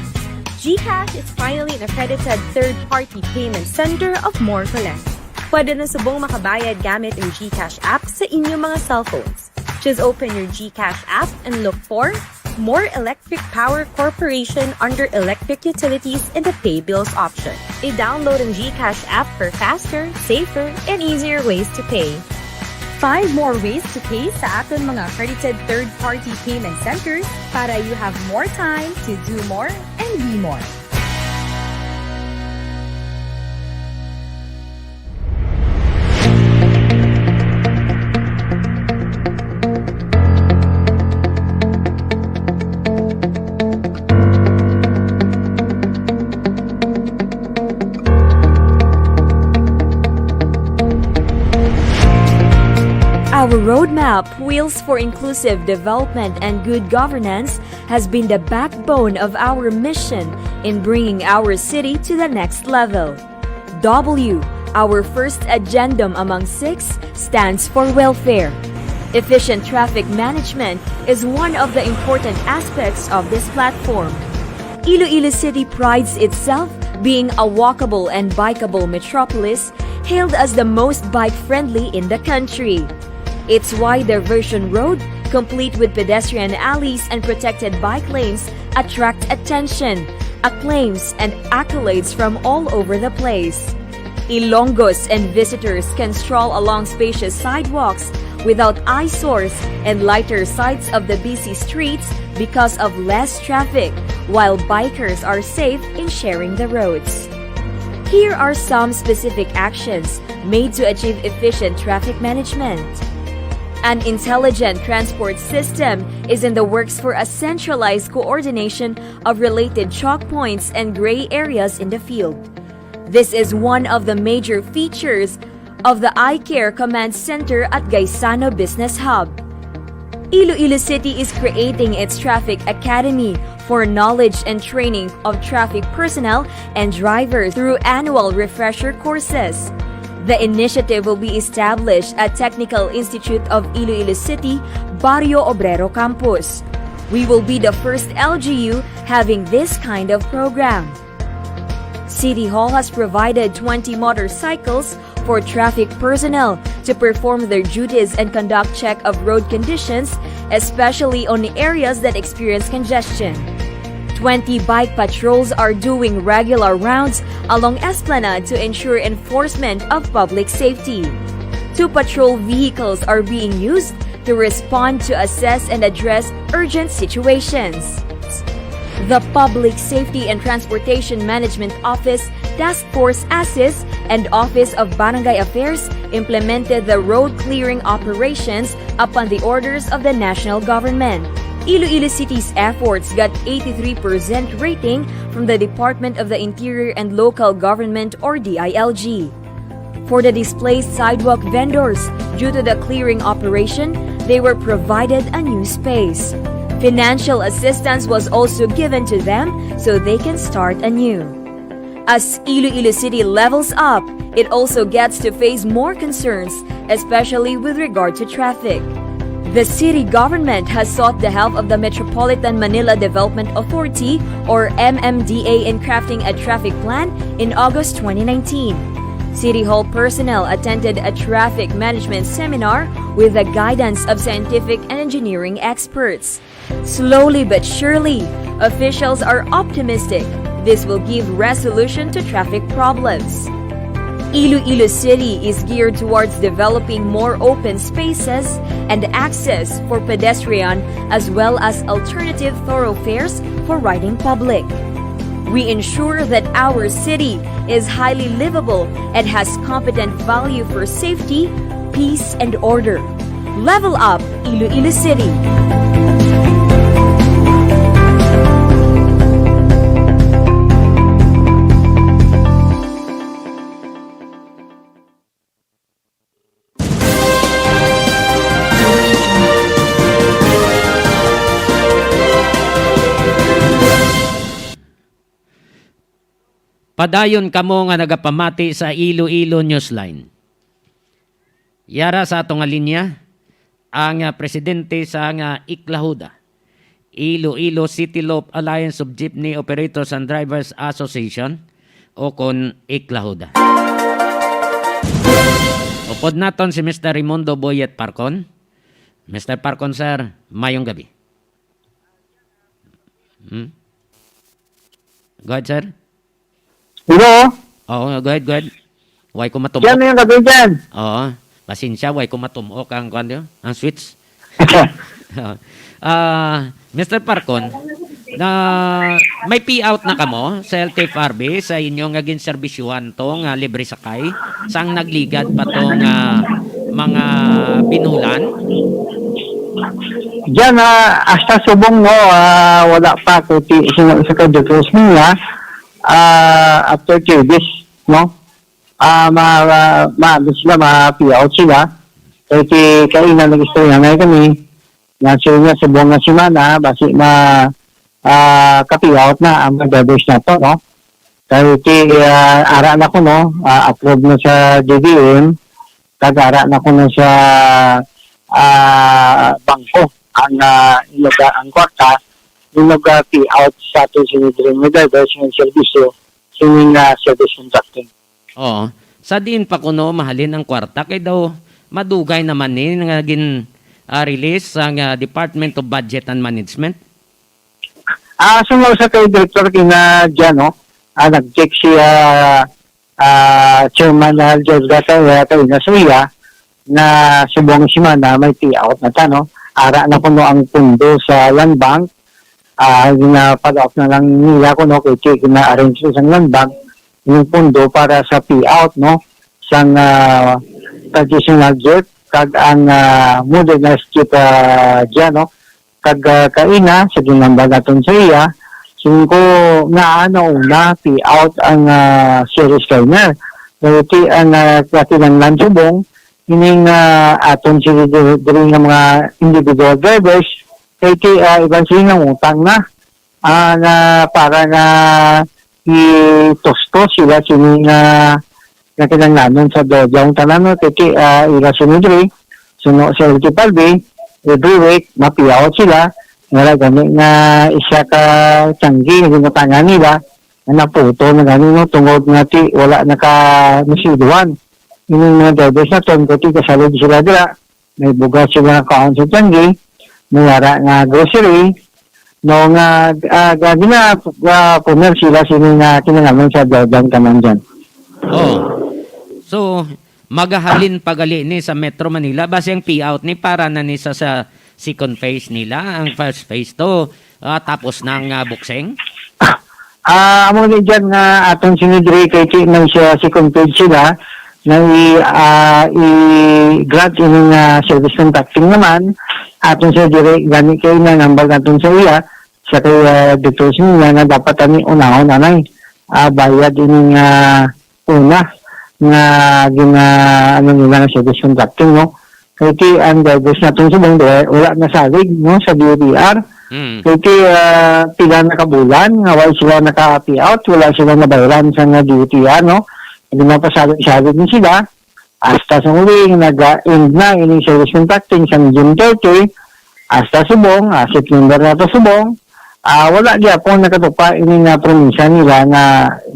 GCash is finally an accredited third-party payment center of More Collect. Pwede na subong makabayad gamit ang GCash app sa inyong mga cellphones. Just open your GCash app and look for More Electric Power Corporation under Electric Utilities in the Pay Bills option. I-download ang GCash app for faster, safer, and easier ways to pay. Find more ways to pay sa aton mga accredited third-party payment centers para you have more time to do more and be more. Our roadmap, Wheels for Inclusive Development and Good Governance, has been the backbone of our mission in bringing our city to the next level. W, our first agendum among six, stands for welfare. Efficient traffic management is one of the important aspects of this platform. Iloilo City prides itself being a walkable and bikeable metropolis, hailed as the most bike-friendly in the country. Its wide diversion road, complete with pedestrian alleys and protected bike lanes, attract attention, acclaims, and accolades from all over the place. Ilonggos and visitors can stroll along spacious sidewalks without eyesores and lighter sides of the busy streets because of less traffic, while bikers are safe in sharing the roads. Here are some specific actions made to achieve efficient traffic management. An intelligent transport system is in the works for a centralized coordination of related choke points and gray areas in the field. This is one of the major features of the iCare Command Center at Gaisano Business Hub. Iloilo City is creating its traffic academy for knowledge and training of traffic personnel and drivers through annual refresher courses. The initiative will be established at Technical Institute of Iloilo City, Barrio Obrero Campus. We will be the first L G U having this kind of program. City Hall has provided twenty motorcycles for traffic personnel to perform their duties and conduct check of road conditions, especially on areas that experience congestion. Twenty bike patrols are doing regular rounds along Esplanade to ensure enforcement of public safety. Two patrol vehicles are being used to respond to assess and address urgent situations. The Public Safety and Transportation Management Office, Task Force ASIS, and Office of Barangay Affairs implemented the road clearing operations upon the orders of the national government. Iloilo City's efforts got eighty-three percent rating from the Department of the Interior and Local Government, or D I L G. For the displaced sidewalk vendors, due to the clearing operation, they were provided a new space. Financial assistance was also given to them so they can start anew. As Iloilo City levels up, it also gets to face more concerns, especially with regard to traffic. The city government has sought the help of the Metropolitan Manila Development Authority, or M M D A, in crafting a traffic plan in August twenty nineteen. City Hall personnel attended a traffic management seminar with the guidance of scientific and engineering experts. Slowly but surely, officials are optimistic this will give resolution to traffic problems. Iloilo City is geared towards developing more open spaces and access for pedestrian as well as alternative thoroughfares for riding public. We ensure that our city is highly livable and has competent value for safety, peace, and order. Level up, Iloilo City! Padayon kamo nga nagapamati sa Iloilo Newsline. Yara sa ato nga linya ang, ah, presidente sa nga Iklahuda, Iloilo City Loop Alliance of Jeepney Operators and Drivers Association, o kon Iklahuda. Upod naton si Mister Raimundo Boyet Parcon. Mister Parcon, sir, mayong gabi. Hmm? Go ahead, sir. Hello? Oo, go ahead, go ahead. Way ko matumok. Diyan na yung gabi dyan. Oo. Pasensya, way ko matumok ang, kuwan, yun, ang switch. Ah, Mister Parcon, na may payout na kamo sa L T F R B sa inyo nga ginserbisyuhan to nga libre sakay sang nagligad pa to nga mga binulan? Diyan, ah, hasta subong, no, ah, wala pa ko ti sino sa kadugos niya, ah, after three days, no? Ah, ma, ma, ma, ano sila, ma-pay out sila. Kay ti kaina nag-istorya na kami. Nga sila nga subong nga semana, basi ma, ah, ka-pay out na ang mga drivers nato, no? Kay ti, ah, ara na ko, no, ah, approve na sa D D M, kag ara na ko na sa, ah, bangko ang, ah, inuga ang kwarta, inuga pay out sa ato sini diri nga drivers nga serbisyo, sini nga service contracting. Oo. Sa diin pa kuno mahalin ang kwarta kay daw madugay naman ni nga gin, ah, release sang, ah, Department of Budget and Management? Ah, sumausa kay Director kina Jano, ah, nag-check siya, ah, Chairman Alger Gataya kay Nasuya na subong semana may pay out na ta, no? Ara na kuno ang pundo sa Land Bank, ah, gina-follow up na lang nila kuno kay ti gina-arrange sa Land Bank yung pundo para sa pay out, no? Sang, ah, traditional jet kag ang, ah, modernized jet, ah, dyan, no? Kag, ah, kaina sa ginambal naton sa iya, singko nga ano una pay out ang, ah, series liner. Pero ti ang, ah, kakinahanglan subong ining, ah, aton sini diri, diri nga mga individual drivers kay ti, ah, iban sini nangutang na, ah, nga para nga itustos sila sini nga nga kinahanglanon sa dodjang tanan, no? Kay ti, ah, ila sini diri, suno sa L T F R B, every week, ma-pay out sila. Nga gani nga isa ka tiyanggi nga ginutangan nila, nga naputo na gani, no? Tungod nga ti, wala naka-, nasiduhan. Ining mga drivers naton, kay ti, kasalig sila dira, may bugas sila nga kaon sa tiyanggi, may ara nga grocery, no, nga, ah, ga-, gina-, ah, kuner sila sini nga kinahanglan sa dodjang tanan dyan. Oh. So, magahalin pa gali ni sa Metro Manila. Basi ang pay out ni para na ni sa, sa second phase nila. Ang first phase to, ah, tapos na ang, ah, boxing? Ah, amo ni dyan nga atong sini diri kay ti may siya second phase sila nga i, ah, i-grant ini nga service contracting naman. Atong sini diri gani kay na nambal naton sa iya sa kay, ah, dito niya nga dapat ani unahon anay, ah, bayad ini nga una nga gina, ano nila nga service contracting, no? Kay ti ang drivers naton subong diri, wala nasalig, no, sa D O T R. Mm. Kay ti, ah, pila na ka bulan nga wala sila naka-pay out, wala sila nabayaran sa nga D O T R, no? Hindi mapasalig-salig ni sila. Hasta sa uli, nag-end na ining service contracting sa June thirty, hasta subong, ah, September na to subong, ah, wala gyapon nakatupa ini nga prominsya nila nga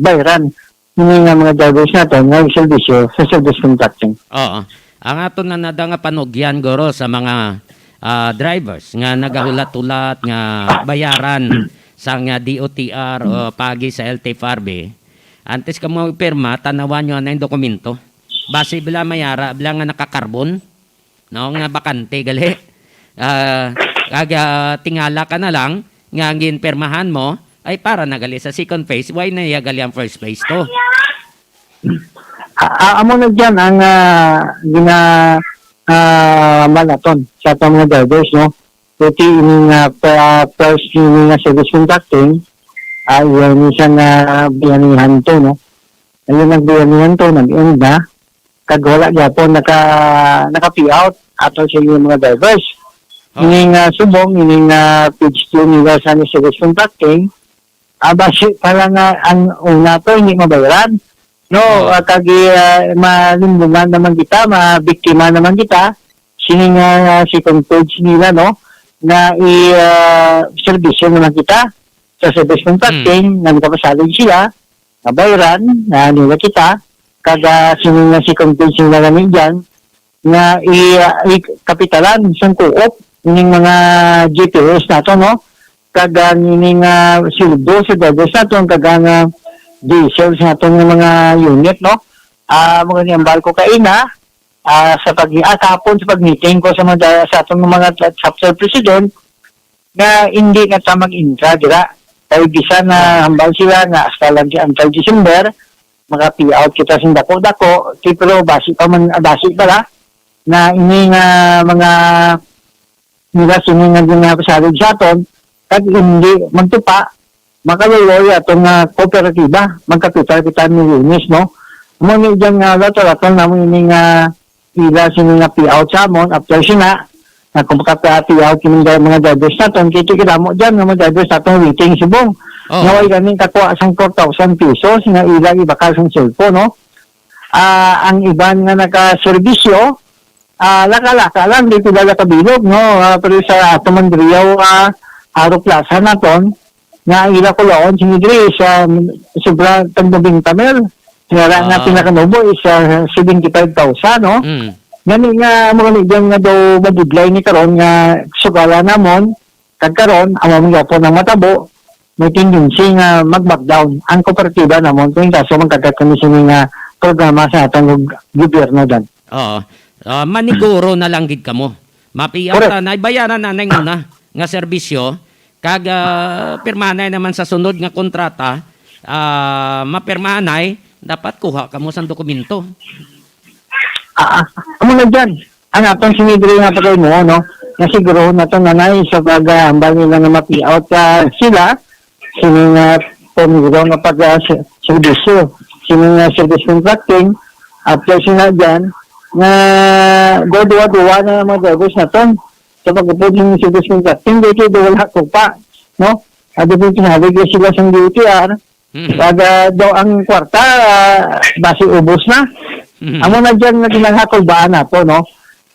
bayran ini nga mga drivers naton nga nagserbisyo sa service contracting. Oo. Ang aton na nada nga panugyan, guro, sa mga, ah, drivers nga nagahulat-hulat nga bayaran sang D O T R o pagi sa L T F R B, antes ka mo pirma, tanawan nyo na yung dokumento. Basi bila mayara, bila nga nakakarbon, no, nga bakante gali. Ah, kag, ah, tingala ka na lang nga ang ginpirmahan mo ay para na gali sa second phase, why na iya gali ang first phase to? Ah, ah, amo na dyan ang, ah, gina, ah, malaton sa atong mga drivers, no? Kuti ining, ah, pa-, first ini nga service contracting, ah, iya ni siya nga biyanihan to, no? Ayun, ang biyanihan to, nag-end na. Kag wala gyapon naka, naka-pay out ato sa inyong mga drivers. Oh. Ining, ah, subong, ining, ah, page two nila sa service contracting, ah, basi pa lang nga ang una to hindi mabayaran. No, Oh. ah, kag, ah, malimbungan naman kita, mabiktima naman kita, sini nga, ah, second page nila, no, nga i, ah, serbisyo naman kita sa service contracting, Mm. nga nakapasalig sila, mabayran, na nila kita, kag, ah, sini nga second page nila gani dyan, nga i, ah, i kapitalan sang co-op, ining mga G P S nato, no? Kag ang ining, ah, sweldo sa drivers naton, kag ang, ah, diesel sa aton nga mga unit, no? Ah, mga ni ang barko kaina, ah, sa pag, ah, kahapon sa pag-meeting ko sa mga, sa aton nga mga chapter president, nga hindi na ta mag-intra dira. Kay bisan na hambal sila nga hasta lang si, until December, maka-pay out kita sing dako-dako, ti, pero basi pa man, ah, basi pa la, na ini nga mga nila sini nga ginapasalig sa aton, kag hindi magtupa, makaluloy aton nga kooperatiba, magkapital kita ni Lunes, no? Amo ni dyan nga lato-lato namo ini nga ila sini nga pay out sa amon, after sina, nga kung makapag-out kining mga drivers naton, kay ti kadamo dyan nga mga drivers naton waiting subong. Oh. Nga way gani kakuha sang four thousand pesos nga ila ibakal sang cellphone, no? Ah, ang iban nga nakaserbisyo, ah, laka-laka lang, di pila ka bilog, no? Ah, pero sa ato man diriyaw, ah, Aro Plaza naton, nga ila kulaon sini diri sa sobra tag nobenta mil. Nga ra nga Ah. pinakanubo is, ah, seventy-five thousand, no? Mm. Gani nga, mga ni dyan nga daw mabudlay ni karon nga sugala namon, kag karon, amo man gyapon ang matabo, may tendency nga mag-back down ang kooperatiba namon kung kaso magkakat kami sini nga programa sa atong gub-, gobyerno dan. Oo. Ah, maniguro na lang gid kamo. Mapiyaw Correct. ta, naibayaran na nang una nga serbisyo, kag, ah, pirmahanay naman sa sunod nga kontrata, ah, mapirmahanay, dapat kuha kamo sang dokumento. Ah, ah, amo na dyan. Ang atong sinidri nga pagay mo, no? Nga siguro na to nanay sa pag-aambal nila nga ma-pay out ka sila, sini nga pumiro nga pag, ah, se-, serbisyo, sini nga service contracting, after sila dyan, nga duwa-duwa na ang mga drivers naton sa pag-upod ng service contracting, di kayo wala ko pa, no? Ado po pinahalig sila sa D O T R, Hmm. Kada daw ang kwarta, ah, basi ubos na. Hmm. Amo na dyan nga ginanghakol ba na po, no?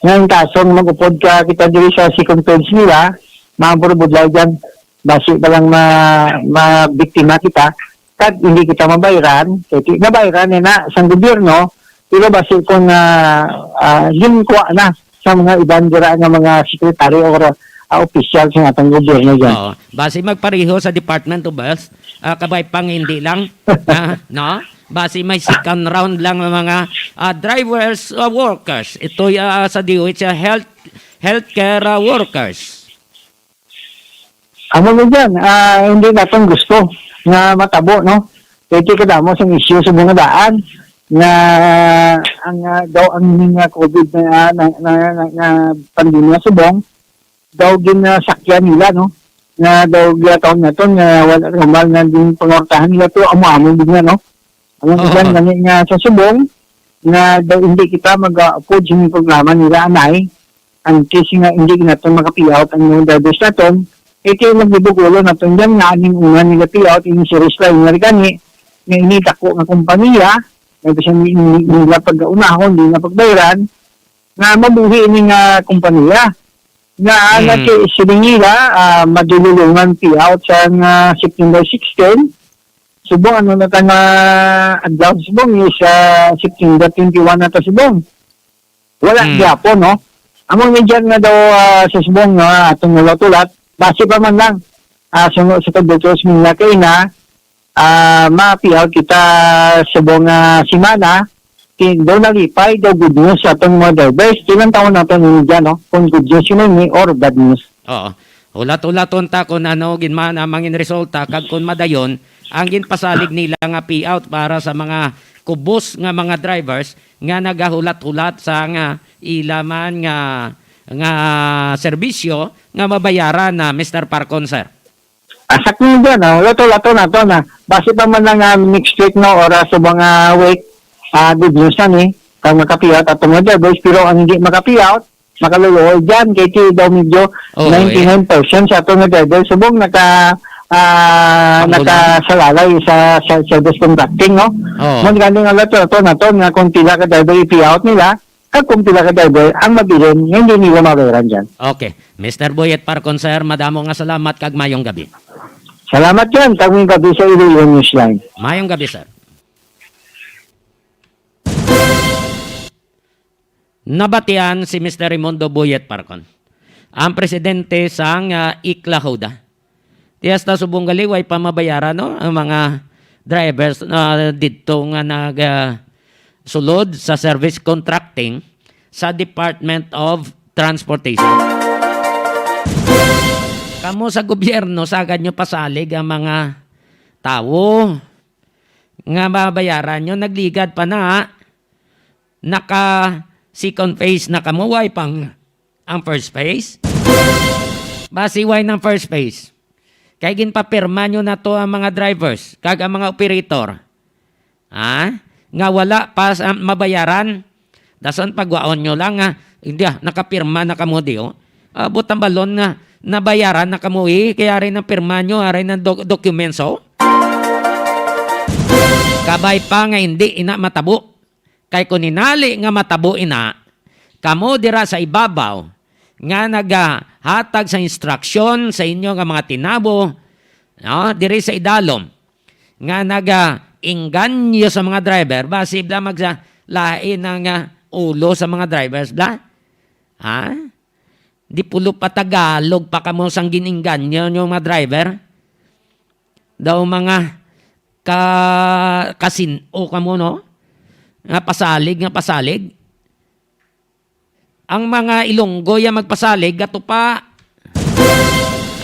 Nga ang kaso nga mag-upod ka kita diri sa second page nila, maburbudlaw dyan. Basi pa lang ma-, mabiktima kita, kag hindi kita mabayran, kay ti-, nabayran ni na sang gobyerno, pero basi kung, ah, ah, ginkuha na sa mga iban dira nga mga secretary or, ah, opisyal sa atong gobyerno dyan. Oo. Basi magpareho sa Department of Health, ah, kabay pang hindi lang, ah, no? Basi may second round lang ang mga, ah, drivers, ah, workers. Ito, ah, sa D O H, ah, health, healthcare, ah, workers. Amo na dyan, ah, hindi natin gusto nga matabo, no? Kaya kadamo sa issue sa mga daan nga ang, ah, daw ang mga covid na, na, na, na, na pandemya subong, daw ginasakyan nila, no? Nga daw ginatawag naton nga wala normal nga din pangortahan nila to, amo-amo din nga, no? Ang Oo. iban gani nga sa subong, nga daw hindi kita mag-upod sa mga programa nila, anay, ang case nga hindi naton maka-pay out ang mga drivers naton, eh, kaya nagbibugulo naton dyan nga aning una nila pay out, yung si Ruslan nga gani, nga ini dako nga kompanya, May bisan ni, ni, nila pagkaunahon, di na pagbayaran, nga mabuhi ini nga kompanya. Nga, mm, naki-, siling nila, ah, madululungan payout sa nga September sixteen. Subong, ano na ta nga adlaw subong is, ah, September twenty-one na ta subong. Wala, hmm, gyapon, no? Amo ni dyan nga daw, ah, sa subong, no, atong ulat-ulat, base pa man lang, ah, sa, sa pagdultos nila kay na, ah, ma-payout kita subong nga semana, kay daw nalipay, daw good news sa atong mga drivers. Ilang taon na to ni dyan, no? Kung good news yun ni or bad news. Oo. Ulat-ulaton ta kung ano ginman ang mangin resulta kag kung madayon ang ginpasalig nila nga payout para sa mga kubos nga mga drivers nga nagahulat-hulat sa nga ila man nga, nga serbisyo nga mabayaran na, Mister Parcon, sir. Asa ko dyan, ah, lato-lato na to na. Base pa man lang, ah, next week, no, or, ah, sa mga week, ah, good news na ni. Kang makapayout ato nga drivers, pero ang hindi makapayout, makaluluoy dyan. Kay ti daw medyo, oo, eh, ninety-nine percent sa ato nga drivers. Subong naka, ah, panghulam, nakasalalay sa, sa service contracting, no? Oo. Mo gani nga lato-lato na to, nga kung pila ka driver i-payout nila, kag kung pila ka driver ang mabilin nga hindi nila mabayaran dyan. Okay. Mister Boyet Parcon, sir, madamo nga salamat kag mayong gabi. Salamat dyan. Kag mayong gabi sa Iloilo Newsline. Mayong gabi, sir. Nabatian si Mister Raimundo Boyet Parcon, ang presidente sang, ah, Iklahuda. Ti hasta subong gali, way pa mabayaran, no, ang mga drivers, ah, didto nga nag, ah, sulod sa service contracting sa Department of Transportation. Kamo sa gobyerno, sagad nyo pasalig ang mga tawo nga mabayaran nyo, nagligad pa na, naka second phase na kamo, way pang ang first phase? Basi way nang first phase? Kay ginpapirma nyo na to ang mga drivers kag ang mga operator, ha? Nga wala pa sa mabayaran. Dason pagwaon nyo lang nga, hindi, ah, nakapirma na kamo di, oh. Ah, butambalon nga nabayaran na kamo, eh. Kaya rin ang pirma nyo, aray ng do-, dokumento. Kabay pa nga hindi ina matabo. Kay kung hinali nga matabo ina, kamo dira sa ibabaw nga nagahatag sa instruksyon sa inyo nga mga tinabo, no, diri sa idalom, nga nagainganyo sa mga driver, basi bla magsa lain ang, ah, ulo sa mga drivers bla? Ha? Di pulo pa Tagalog pa kamo sang gin-inganyo nyo mga driver? Daw mga ka-, kasin-o kamo, no? Nga pasalig, nga pasalig. Ang mga Ilonggo ya magpasalig, gatupa.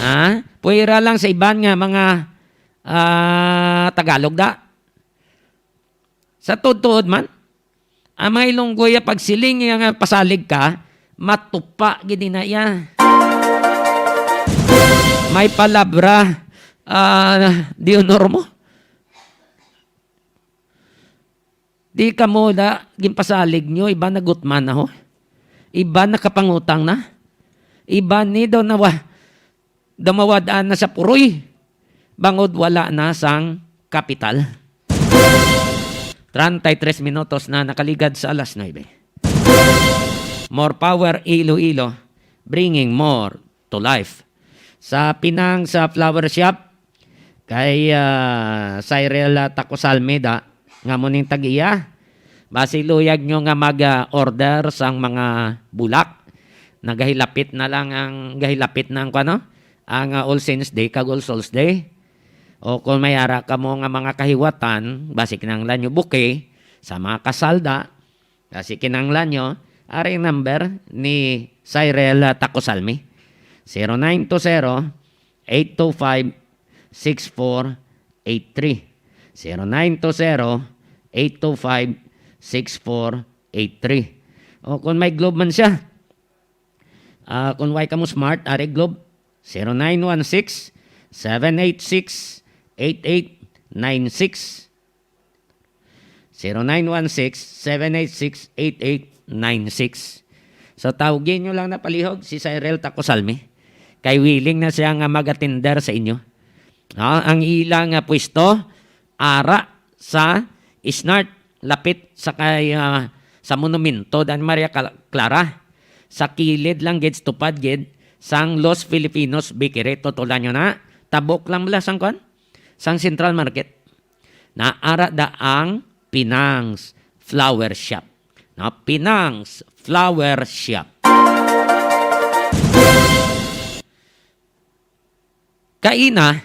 Ha? Puwera lang sa iban nga mga, ah, Tagalog da. Sa tuod-tuod man, ang mga Ilonggo ya pagsiling nga pasalig ka, matupa gid na iya. May palabra, ah, di honor mo. Di kamo da ginpasalig nyo, iban nagutman na ho. Iban nakapangutang na. Iban ni daw nawa-, daw mawad-an na sa puroy. Bangod wala na sang kapital. Treinta y tres minutos na nakaligad sa alas nuebe. More power, Iloilo, bringing more to life. Sa Pinang sa flower shop, kay, ah, Cyril, ah, Tacosalme da, nga mo ning tag-iya. Basi luyag nyo nga mag, ah, order sang mga bulak. Nagahilapit na lang ang, gahilapit na ang, ano, ang, ah, All Saints Day kag All Souls Day. O kung may ara kamo nga mga kahiwatan, basi kinahanglan nyo bouquet sa mga kasal da, basi kinahanglan nyo, ari ang number ni Cyril, ah, Tacosalmi, zero nine two zero, eight two five, six four eight three. Zero nine two zero, eight two five, six four eight three. O kung may Globe man siya, ah, kung way kamo smart, ari Globe, zero nine one six, seven eight six, eight eight nine six. Zero nine one six, seven eight six, eight eight nine six. So, tawgi nyo lang na palihog si Cyril Tacosalmi. Kay willing na siya nga mag-attender sa inyo. Ah, ang ila nga pwesto, ara sa Snart lapit sa kay, ah, sa monumento dan Maria Cla-, Clara, sa kilid lang gid, sa tupad gid sang Los Filipinos Bakery. Tutulan nyo na, tabok lang bala sang kuan, sang Central Market. Naara da ang Pinang's Flower Shop. No, Pinang's Flower Shop. Kaina,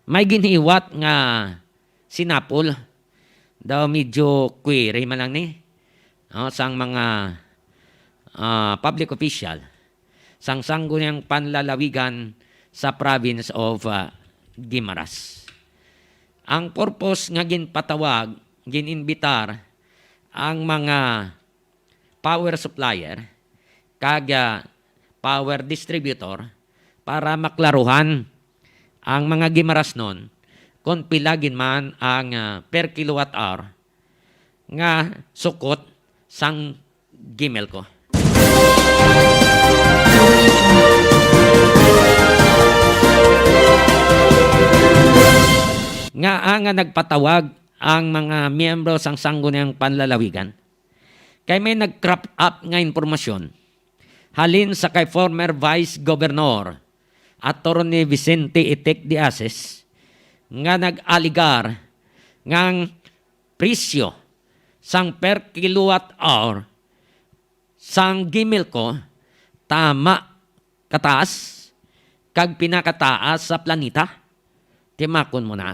may ginhiwat nga sinapol, daw medyo query man lang ni, no, sang mga, ah, public official sang Sangguniang Panlalawigan sa province of, ah, Guimaras. Ang purpose nga ginpatawag, gininbitar ang mga power supplier kag, ah, power distributor para maklaruhan ang mga Gimarasnon kon pila gid man ang, ah, per kilowatt hour nga sukot sang Gimelco. Ngaa nga nagpatawag ang mga miyembro sang Sangguniang Panlalawigan? Kay may nag-crop up nga impormasyon halin sa kay former Vice Governor Attorney Vicente Etek de Asis nga nag-alegar nga ang presyo sang per kilowatt hour sang Gimelco tama kataas kag pinakataas sa planeta. Timakon mo na.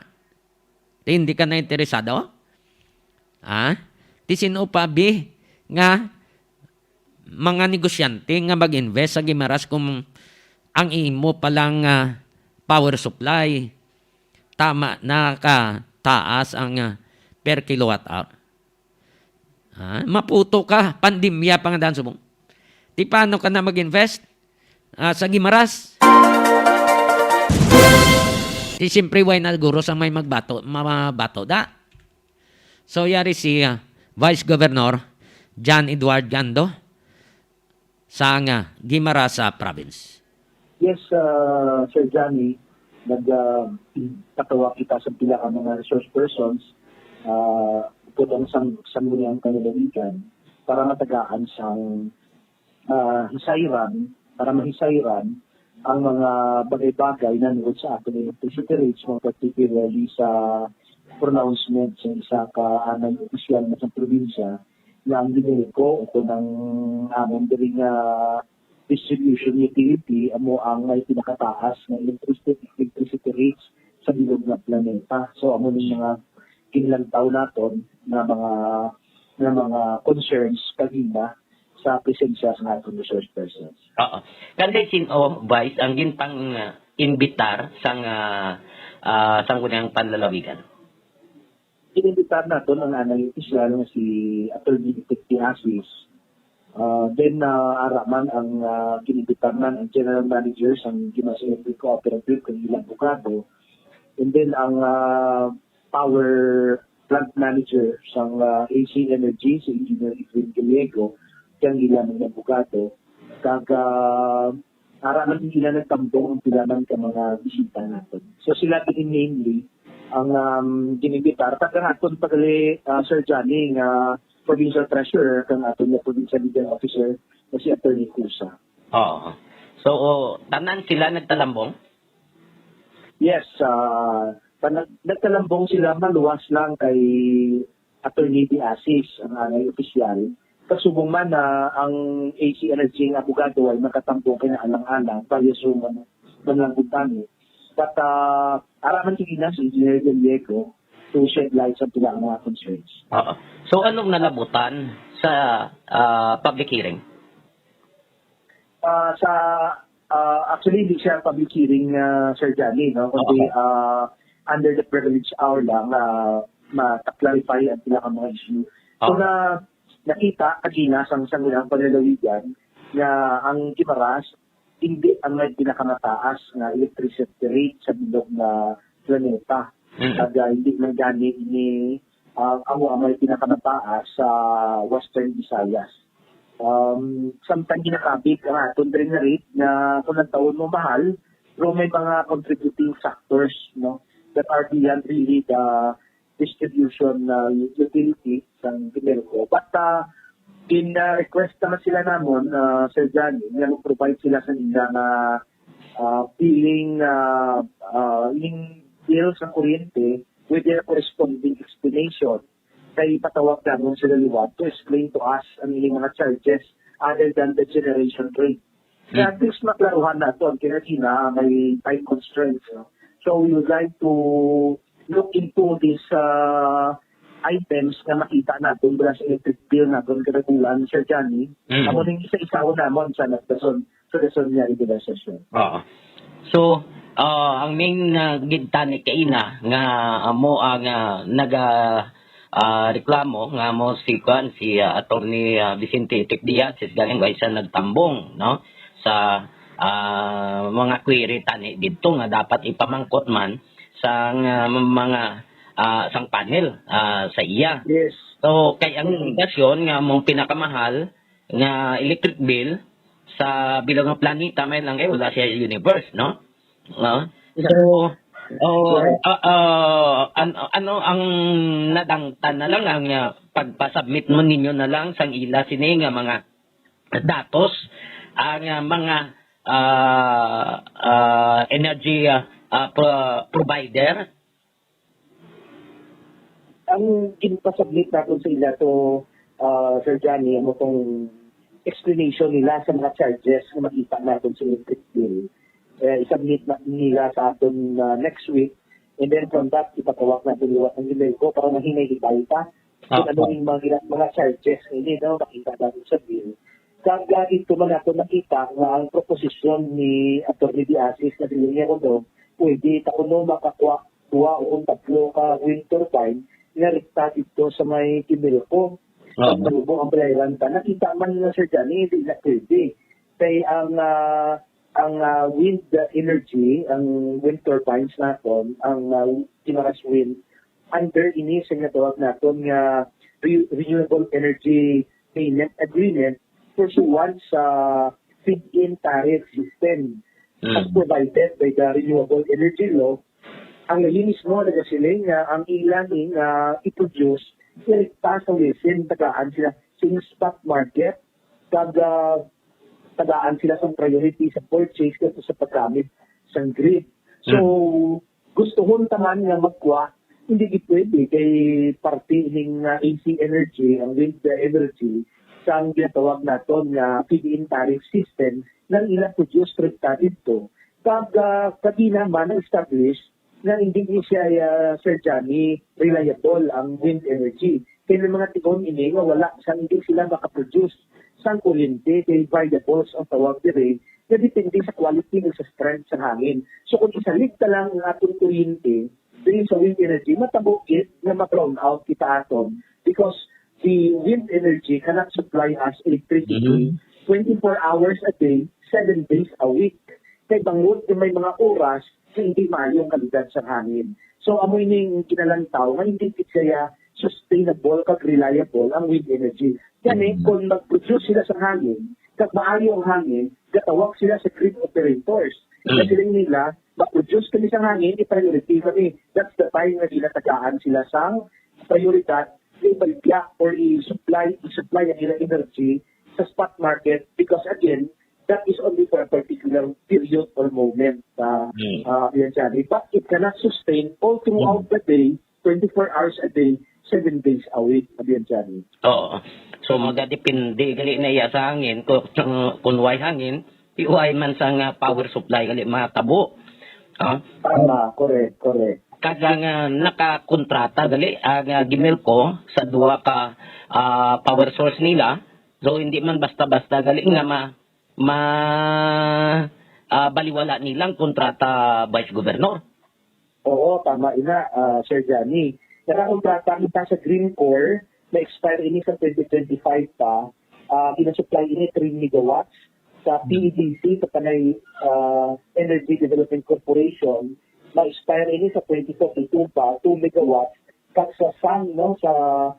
Ti hindi ka na interesado? Ha? Ti sin-o pa, bi, nga mga negosyante nga mag-invest sa Guimaras kung ang imo pa lang, ah, power supply, tama na ka taas ang, ah, per kilowatt hour? Ha? Maputo ka, pandemya pa nga dan subong. Ti paano ka na mag-invest, ah, sa Guimaras? Ti siyempre, wala na guro sang may magbato, mabato da. So, yari si, ah, Vice Governor John Edward Gando sang, ah, Guimaras, ah, Province. Yes, ah, Sir Johnny, nag, ah, patawag kita sa pila ka mga resource persons, ah, upod ang sang-, sangguniang panlalawigan para matagaan sang, ah, hisayran, para mahisayran ang mga bagay-bagay nanuod sa aton electricity rates, more particularly sa pronouncement sa isa ka anay opisyal na sa probinsya nga ang Gimelco o kung ang amon diri nga distribution utility amo ang may pinakataas nga electricity, electricity rates sa bilog nga planeta. So, amo ning mga ginlantaw naton nga mga, nga mga concerns kagina sa presensya sa aton resource persons. Oo. Kanday sin-o, Vice, ang ginpang, uh, imbitar sang, uh, uh, Sangguniang Panlalawigan? Inimbitar naton ang anay opisyal nga si Attorney Etek de Asis. Ah, then, ah, ara man ang, ah, kinimbitar man ang general manager sang Guimaras Electric Cooperative kag ilang abogado. And then ang, ah, power plant manager sang, ah, A C Energy, si Engineer Edwin Gallego, kag ilang mga abogado. Kag, ah, ara man sila nagtambong ang pila man ka mga bisita naton. So, sila gid mainly ang, um, ginimbitar. Kag ang aton pa gali, ah, Sir Johnny, nga provincial treasurer, kag aton nga provincial legal officer nga si Attorney Cusa. Oo. So, o, tanan sila nagtalambong? Yes, ah, pa-, nag-, nagtalambong sila maluwas lang kay Attorney De Asis, ang anay opisyal. Kasubong man na ang A C Energy nga abogado ay makatambong kay naalang-alang, pareho man, man lang kumpani. But, ah, ara man kagina si Engineer Gallego to shed light sa pila nga mga concerns. Oo. So, anong nalabutan sa, ah, public hearing? Ah, sa, ah, actually, hindi siya public hearing, ah, Sir Johnny, no? Kundi, Okay. ah, under the privilege hour lang, ah, ma-clarify ang pila ka mga issue. So, Okay. na, nakita kagina sang, sang ilang panlalawigan nga ang Guimaras hindi ang may pinakamataas nga electricity rate sa bilog nga planeta. Mm. Kag, ah, hindi man gani ini, ah, amo ang may pinakamataas sa Western Visayas. Um, samtang ginakabig ang aton diri nga rate nga kung ang taon mo mahal, pero may mga contributing factors, no, that are beyond really the distribution, ah, utility sang Comelco. But, ah, gin, ah, request naman sila namon, ah, Sir Johnny, nga mag-provide sila sa nila nga, ah, billing, ah, ah, ining bill sa kuryente with their corresponding explanation. Kay ipatawag namon sila liwat to explain to us ang ilang mga charges other than the generation rate. Kaya at least maklaruhan naton, kay nagina may time constraints, no? So we would like to look into these, uh, items nga makita naton bala sa electric bill naton kada bulan, Sir Johnny. Mm. Amo ning isa-isahon namon sa nagdason, sa dason nga regular session. Oo. So, ah, ang main, ah, gintani kaina nga amo ang, ah, naga, ah, reklamo nga amo si kuan, si, ah, Attorney, ah, Vicente Epic Diaz, is galing wa siya nagtambong, no, sa, ah, mga query tani didto nga dapat ipamangkot man sang, ah, mga, ah, sang panel, ah, sa iya. Yes. So, kay ang Mm. importasyon nga among pinakamahal nga electric bill sa bilog nga planeta, may lang kay wala siya universe, no? No? So, oh, Correct. ah, ah, an-, ano ang nadangtan na lang ang, ah, pagpasubmit mo ninyo na lang sang ila sini nga mga datos ang, ah, mga, ah, ah, energy, ah, ah, pro-, provider? Ang ginpasubmit naton sa ila to, ah, Sir Johnny, amo tong explanation nila sa mga charges nga makita naton sa electric bill. Eh, isubmit na nila sa aton, ah, next week. And then from that, ipatawag naton liwat ang email ko para mahinay-hinay pa kung Ah, ano ah. yung mga, mga charges nga ini, no, makita natin sa bill. Kag, ah, dito man nato nakita nga ang proposisyon ni Attorney Diasis na dili niya kuno pwede ta kuno makakuha dua o kung tatlo ka wind turbine nga rekta dito sa may Comelco. Oo. Sa Malubong ang Balayran ta. Nakita man na, Sir Johnny, hindi na pwede. Kay ang, ah, ang, ah, wind energy, ang wind turbines naton, ang, ah, Guimaras Wind, under ini sa ginatawag naton nga re-, Renewable Energy Payment Agreement pursuant sa feed-in tariff system Mm. as provided by the Renewable Energy Law. Ang lahi mismo nagasiling nga ang ila ni nga i-produce direkta sa resin, tagaan sila sa spot market, kag, ah, tagaan sila sa priority sa purchase kag sa paggamit sa grid. So, Mm. gustuhon ta man nga magkuha, hindi gid pwede kay parte ning, ah, A C energy, ang wind, ah, energy, sa ang ginatawag naton nga feed-in tariff system nga ila produce rekta didto. Kag, ah, kag ina man na-establish nga hindi ni siya, ah, Sir Johnny, reliable ang wind energy. Kay may mga tion ini nga wala, sa hindi sila makaproduce sang kuryente, kay variables ang tawag diri, nga depende sa quality ug sa strength sa hangin. So, kung isalig ta lang ang atong kuryente diri sa wind energy, matabo gid nga ma-brown out kita aton because the wind energy cannot supply us electricity Mhm. twenty-four hours a day, seven days a week. Kay bangod nga may mga oras nga hindi maayo ang kalidad sa hangin. So, amo ini ang kinalantaw nga hindi gid kaya sustainable kag reliable ang wind energy. Gani, Mm. kung mag-produce sila sa hangin, kag maayo ang hangin, gatawag sila sa grid operators. Mm. Kasi lang nila, mag-produce kami sa hangin, i-priority kami. That's the time nga ginatagaan sila sang prioridad, ibaligya or i-supply, i-supply ang ilang energy sa spot market because again, that is only for a particular period or moment, uh, Mm. uh, Kuya Johnny. But it cannot sustain all throughout Mm. the day, twenty-four hours a day, seven days a week, Kuya Johnny. Oo. So, magadepende gali na iya sa hangin. Kung, kung way hangin, way man sang, ah, power supply gali matabo. Ah? Tama, correct, correct. Kag ang, ah, nakakontrata gali ang, ah, Comelco sa duha ka, ah, power source nila. So, hindi man basta-basta gali nga ma-, ma-, ah, baliwala nilang kontrata, Vice Governor. Oo, tama ina, ah, Sir Johnny. Nakakontrata kita sa Greencore, na-expire ini sa twenty twenty-five pa. Ah, ginasupply ini three megawatts sa P E D C, sa Panay, ah, Energy Development Corporation. Ma-expire ini sa twenty forty-two pa, two megawatts. Kag sa SAM, no, sa,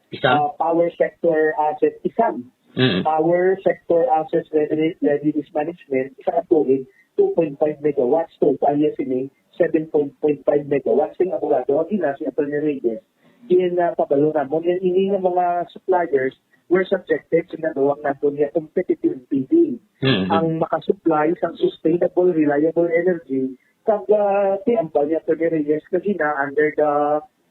Isang? ah, power sector asset, isang Mm. power sector assets readiness, readiness management, isa ka tuig, two point five megawatts, total niya sini, seven point five megawatts. Sing abogado, agi na si Attorney Reyes. Gin, ah, pabalo namon nga ini nga mga suppliers were subjected sa naluwang naton nga competitive bidding. Mhm. Ang makasupply sang sustainable, reliable energy, kag, ah, tiambal ni Attorney Reyes nga gina under the,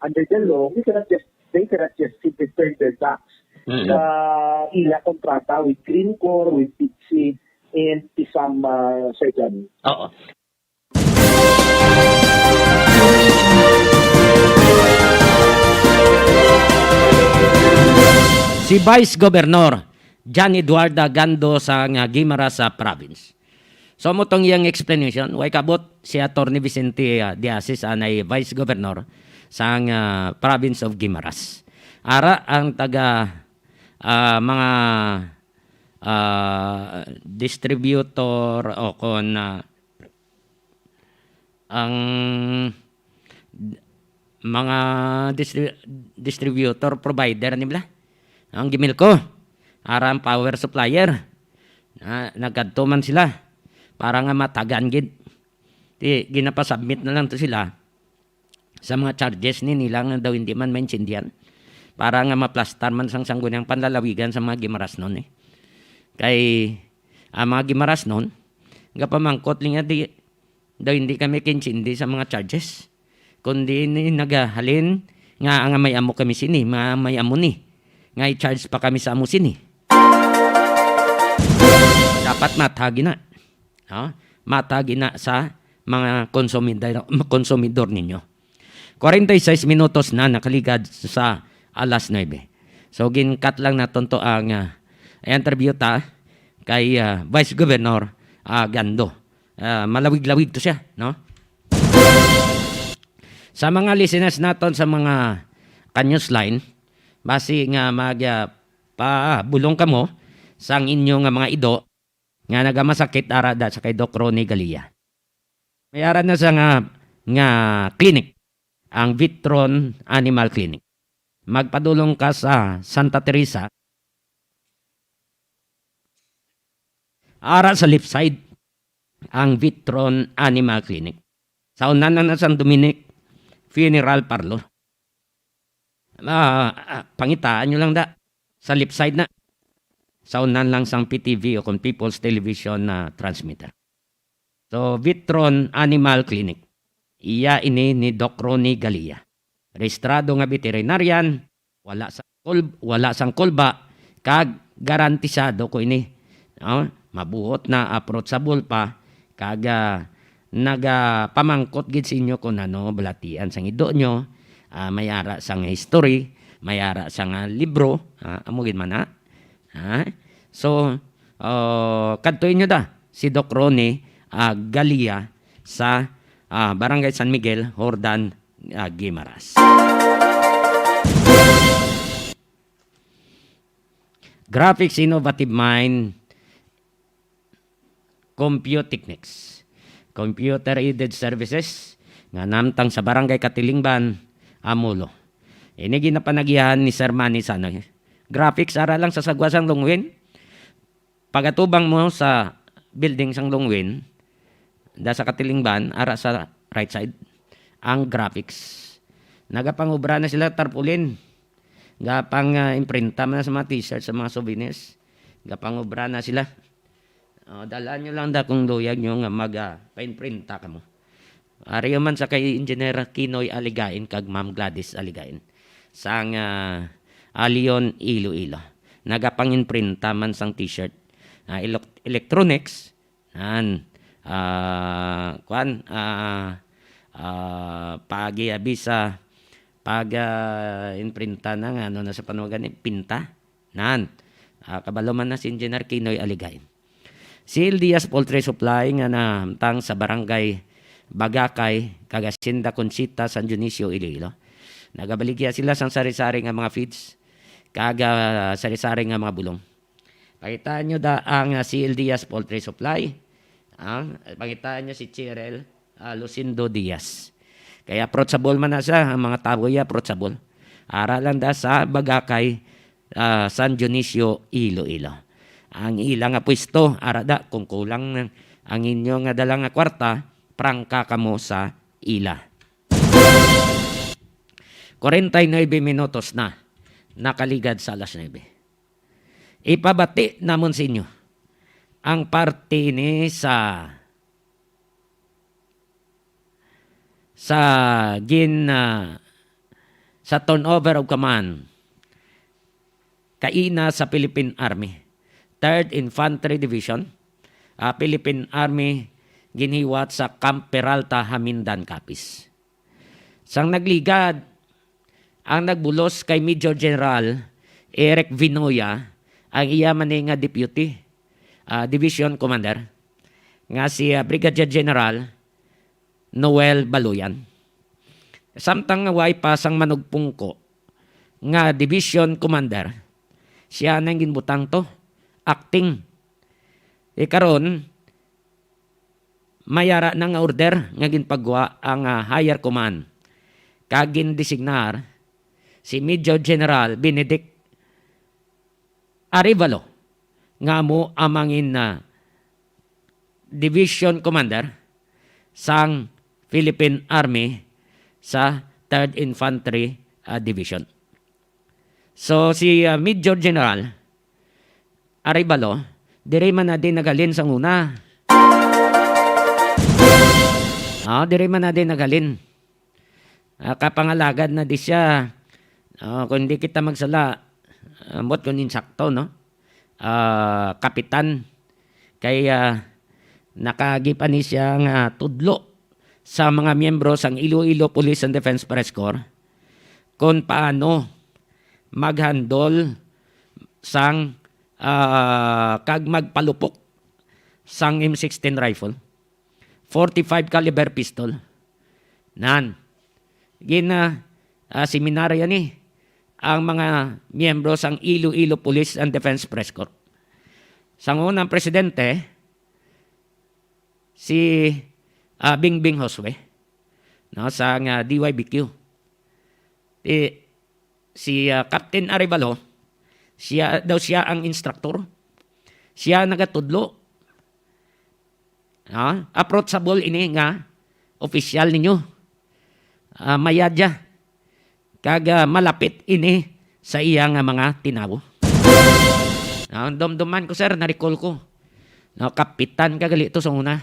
under the law, we cannot just, they cannot just simply turn their backs Mhm. sa ila kontrata with Greencore, with Pepsi, and Pisam, ah, Sir Johnny. Oo. Si Vice Governor John Eduardo Gando sa nga Guimaras sa province. So, mo tong iyang explanation, way kabot si Attorney Vicente, ah, Diasis, anay Vice Governor sa nga province of Guimaras. Ara ang taga, ah, mga, ah, distributor o kon, ah, ang mga distri-, distributor, provider, ni bala? Ang Gimelco, ara ang power supplier. Na, nagkadto man sila para nga matagan gid. Di, ginapasubmit na lang to sila sa mga charges ni nila nga daw hindi man maintindihan para nga maplastar man sang sangguniang panlalawigan sa mga Gimarasnon, eh. Kay ang mga Gimarasnon, gapamangkot niya di, daw hindi kami kintindi sa mga charges, kundi ni nagahalin nga ang may amo kami sini, nga may amo ni, nga i-charge pa kami sa amo sini. Dapat matagi na. Ha? Matagi na sa mga konsumidor, konsumidor ninyo. Kwarenta y seis minutos na nakaligad sa alas nuebe. So, gin-cut lang naton to ang, ah, interview ta kay, ah, Vice Governor, ah, Gando. Ah, malawig-lawig to siya, no? Sa mga listeners naton sa mga ka-Newsline, basi nga mag, ah, pabulong kamo sang inyo nga mga ido nga nagamasakit ara da sa kay Doc Ronnie Galia. May ara na sa nga, nga clinic, ang Vitron Animal Clinic. Magpadulong ka sa Santa Teresa, ara sa left side, ang Vitron Animal Clinic. Sa unan lang na San Dominic Funeral Parlor. Ah, ah, pangitaan nyo lang da. Sa left side na. Sa unan lang sang P T V o kung People's Television na transmitter. So, Vitron Animal Clinic. Iya ini ni Doc Ronnie Galia. Rehistrado nga veterinarian, wala sa kul-, wala sang kulba, kag garantisado ko ini. No? Mabuot na, approachable pa, kag, ah, nagapamangkot gid sa inyo kung ano balatian sang ido nyo, ah, may ara sang history, may ara sang, ah, libro, ah, amo gid man na. Ha? So, ah, kadtuin nyo da si Doc Ronnie, ah, Galia sa, ah, Barangay San Miguel, Jordan, ah, Guimaras. Graphics Innovative Mind, Computechnics, Computer Aided Services, nga namtang sa Barangay Katilingban, Amulo. Ini ginapanagihan ni Sir Manny Sanoy. Graphics ara lang sa sagwa sang Longwin. Pagatubang mo sa building sang Longwin, da sa Katilingban, ara sa right side, ang graphics. Nagapangobra na sila tarpaulin. Gapang, ah, imprinta man sa mga t-shirt, sa mga souvenirs. Gapangobra na sila. Oh, dalaan nyo lang da kung luyag nyo nga mag, ah, painprinta kamo. Ari man sa kay Engineer Kinoy Aligain kag Ma'am Gladys Aligain sang, ah, Alion, Iloilo. Nagapanginprinta man sang t-shirt. Ah, elec-, electronics, nan, ah, kwan, ah, ah, pag-iabisa, pag, ah, imprinta na nga, ano na sa panuwagan ni, pinta. Nan, ah, kabalo man na si Engineer Kinoy Aligain. Si L Diaz Poultry Supply nga nahamtang sa Barangay Bagakay, kag Hacienda Conchita, San Dionisio, Iloilo. Nagabaligya sila sang sari-sari nga mga feeds, kag, ah, sari-sari nga mga bulong. Pangitaan nyo da ang, ah, C L Diaz Poultry Supply. Ah, pangitaan nyo si Cheryl, ah, Lucindo Diaz. Kaya approachable man na siya, ang mga tawo iya approachable. Ara lang da sa Bagakay, ah, San Dionisio, Iloilo. Ang ila nga pwesto, ara da, kung kulang ang inyo nga dala nga kwarta, prangka kamo sa ila. Kwarenta y nuebe minutos na nakaligad sa alas nuebe. Ipabati namon sa inyo ang parte ini sa, sa gin, ah, sa turnover of command kaina sa Philippine Army, Third Infantry Division, ah, Philippine Army, ginhiwat sa Camp Peralta, Jamindan, Capiz. Sang nagligad, ang nagbulos kay Major General Eric Vinoya, ang iya man ni nga deputy, ah, division commander, nga si, ah, Brigadier General Noel Baloyan. Samtang nga way pa sang manugpungko nga division commander, siya nang ginbutang to, acting. E karon, may ara na nga order nga ginpagwa ang, ah, higher command, kag gindesignar si Major General Benedict Arevalo nga amo ang mangin, ah, division commander sang Philippine Army sa Third Infantry, ah, Division. So, si, ah, Major General Arevalo, diri man na din naghalin sang una. Ah, diri man na din naghalin. Ah, kapangalagad na di siya. Ah, kung di kita magsala, ambot kung insakto, no? Ah, kapitan. Kay, ah, nakaagi pa ni siya nga tudlo sa mga miyembro sang Iloilo Police and Defense Press Corps kung paano maghandol sang, ah, kag magpalupok sang M sixteen rifle, forty-five caliber pistol. Nan, gina, ah, seminarya ni ang mga miyembro sang Iloilo Police and Defense Press Corps. Sang unang presidente, si, ah, Bingbing Josue, no, sang, ah, D Y B Q. Ti-, si, ah, Captain Arevalo, siya daw, siya ang instructor. Siya nagatudlo. Ha? Approachable ini nga opisyal ninyo. Ah, mayad siya. Kag, ah, malapit ini sa iya nga mga tinawo. Ah, dumduman ko, sir, na-recall ko. No, kapitan ka gali to sa una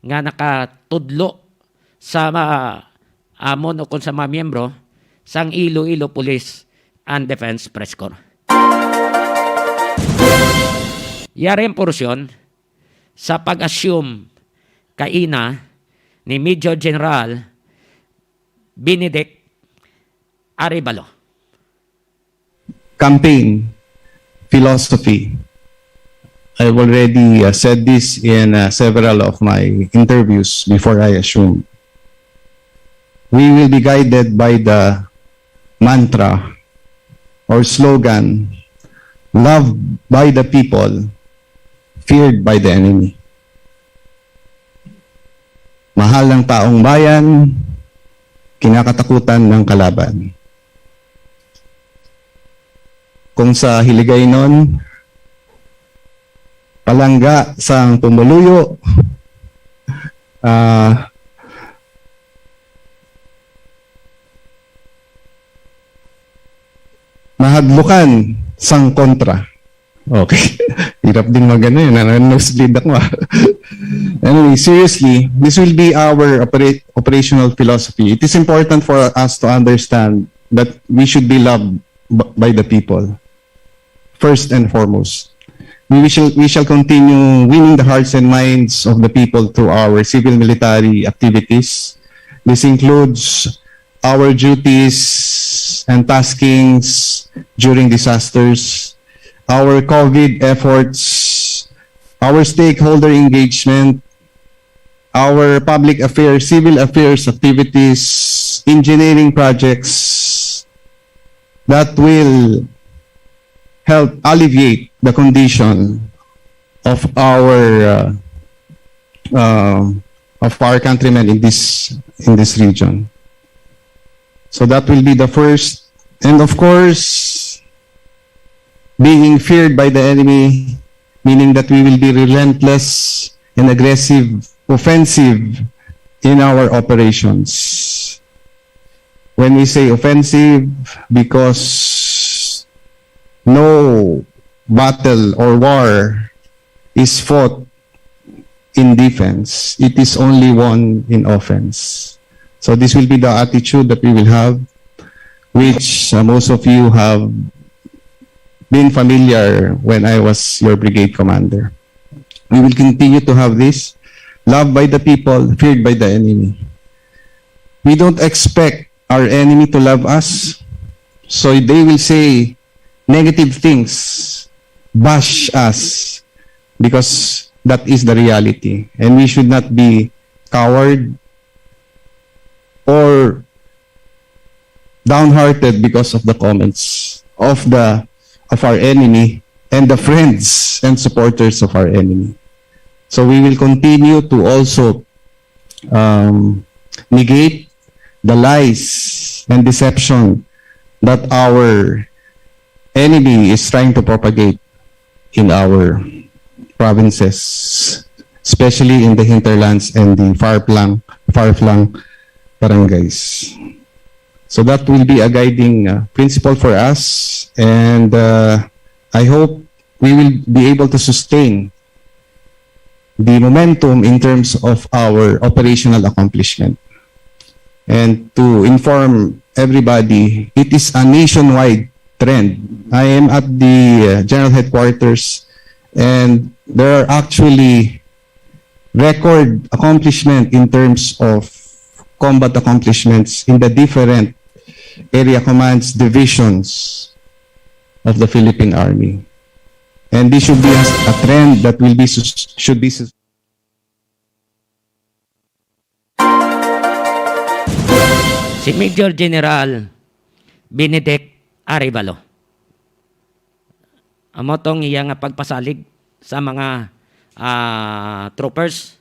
nga nakatudlo sa ma-, amon o kung sa mga miyembro sang Iloilo Police and Defense Press Corps. Yari ang porsyon sa pag-assume kaina ni Major General Benedict Arevalo. Campaign philosophy. I've already, uh, said this in, uh, several of my interviews before I assumed. We will be guided by the mantra or slogan, "Loved by the people, feared by the enemy." Mahal ng taong bayan, kinakatakutan ng kalaban. Kung sa Hiligaynon, palangga sang pumuluyo, ah, mahadlukan sang kontra. Okay. Hirap din mag-ano yun. Ano, nosebleed ako, ah. Anyway, seriously, this will be our opera-, operational philosophy. It is important for us to understand that we should be loved b-, by the people, first and foremost. We shall, we shall continue winning the hearts and minds of the people through our civil military activities. This includes our duties and taskings during disasters, our COVID efforts, our stakeholder engagement, our public affairs, civil affairs activities, engineering projects that will help alleviate the condition of our, uh, uh, of our countrymen in this, in this region. So that will be the first. And of course, being feared by the enemy, meaning that we will be relentless and aggressive, offensive in our operations. when we say offensive, because no battle or war is fought in defense. It is only won in offense. So this will be the attitude that we will have, which, uh, most of you have been familiar when I was your brigade commander. We will continue to have this, loved by the people, feared by the enemy. We don't expect our enemy to love us, so they will say negative things, bash us, because that is the reality. And we should not be coward or downhearted because of the comments of the, of our enemy and the friends and supporters of our enemy. So we will continue to also, um, negate the lies and deception that our enemy is trying to propagate in our provinces, especially in the hinterlands and the far-flung, far-flung barangays. So that will be a guiding, uh, principle for us, and, uh, I hope we will be able to sustain the momentum in terms of our operational accomplishment. And to inform everybody, it is a nationwide trend. I am at the, uh, general headquarters, and there are actually record accomplishment in terms of combat accomplishments in the different area commands, divisions of the Philippine Army. And this should be a, a trend that will be sus-, should be sus- Si Major General Benedict Arevalo. Amo tong iya nga pagpasalig sa mga, ah, troopers,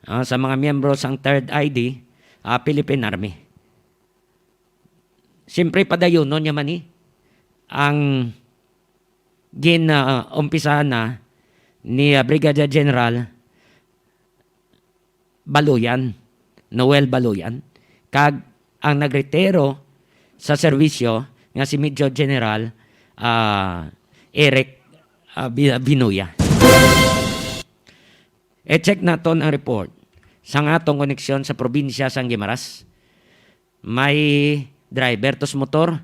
ah, sa mga miyembro sang Third I D, ah, Philippine Army. Siyempre, padayunon niya man ni ang gin-, ah, umpisahan na ni, ah, Brigadier General Baloyan, Noel Baloyan, kag ang nagretiro sa serbisyo nga si Major General, ah, Eric, ah, Bi-, Binuya. I-check naton ang report sang atong koneksyon sa probinsya sang Guimaras. May driver to sa motor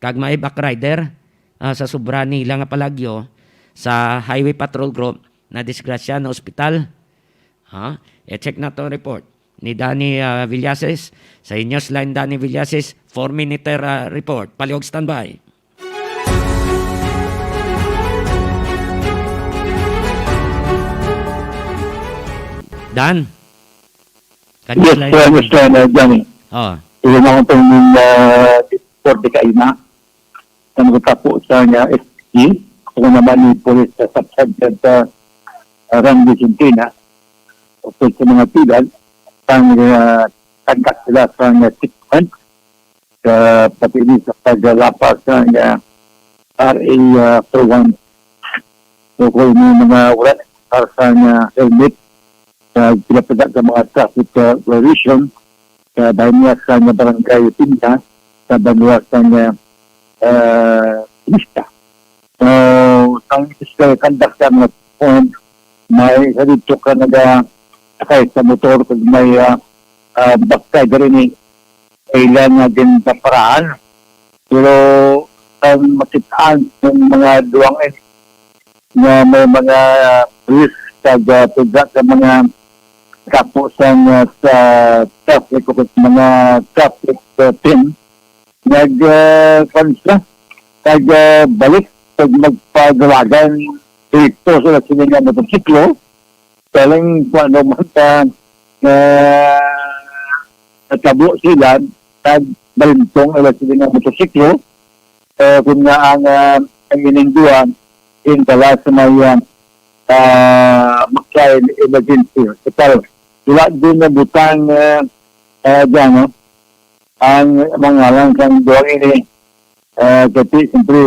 kag may backrider, ah, sa sobra nila nga palagyo sa Highway Patrol Group na disgrasya na ospital. Ha? I-check nato ang report ni Danny, ah, Villases. Sa Newsline, Danny Villases, four minute, ah, report. Palihog standby. Dan? Yes, sir, Mister Johnny. Oh. Iyon ako itong uh, report di kaina na magkatapo sa nga S P. Ako naman ni Police sa Subsergeant uh, Randy Centina. Upod sa mga pilan, ang uh, conduct sila sa nga checkpoint sa pati sa paglapas sa nga R A uh, four one. So, kung may mga wala para sa nga helmet, sa pinapaga sa mga traffic uh, violation sa Banwa sa nga barangay Pinda sa Banwa sa nga uh, Lista. So, ang physical conduct sa mga phone, may isa dito ka naga sakay sa motor kag may uh, uh, backside rin eh, kailan nga din sa paraan. Pero ang makitaan ng mga duwang nga may mga risk kag uh, pagka sa mga kapo sa, sa traffic o mga traffic uh, team nag uh, kag uh, balik kag magpagawagan direkto sila sila nga motorsiklo kaling kung ano man ka uh, natabo sila kag balintong ila sila nga motorsiklo uh, kung nga ang uh, ang ining duwa in the last na uh, uh, Maclayan Emergency Hospital. Wala din na butang uh, uh, dyan, no? Ang mga lang sang duwang ini uh, kasi siyempre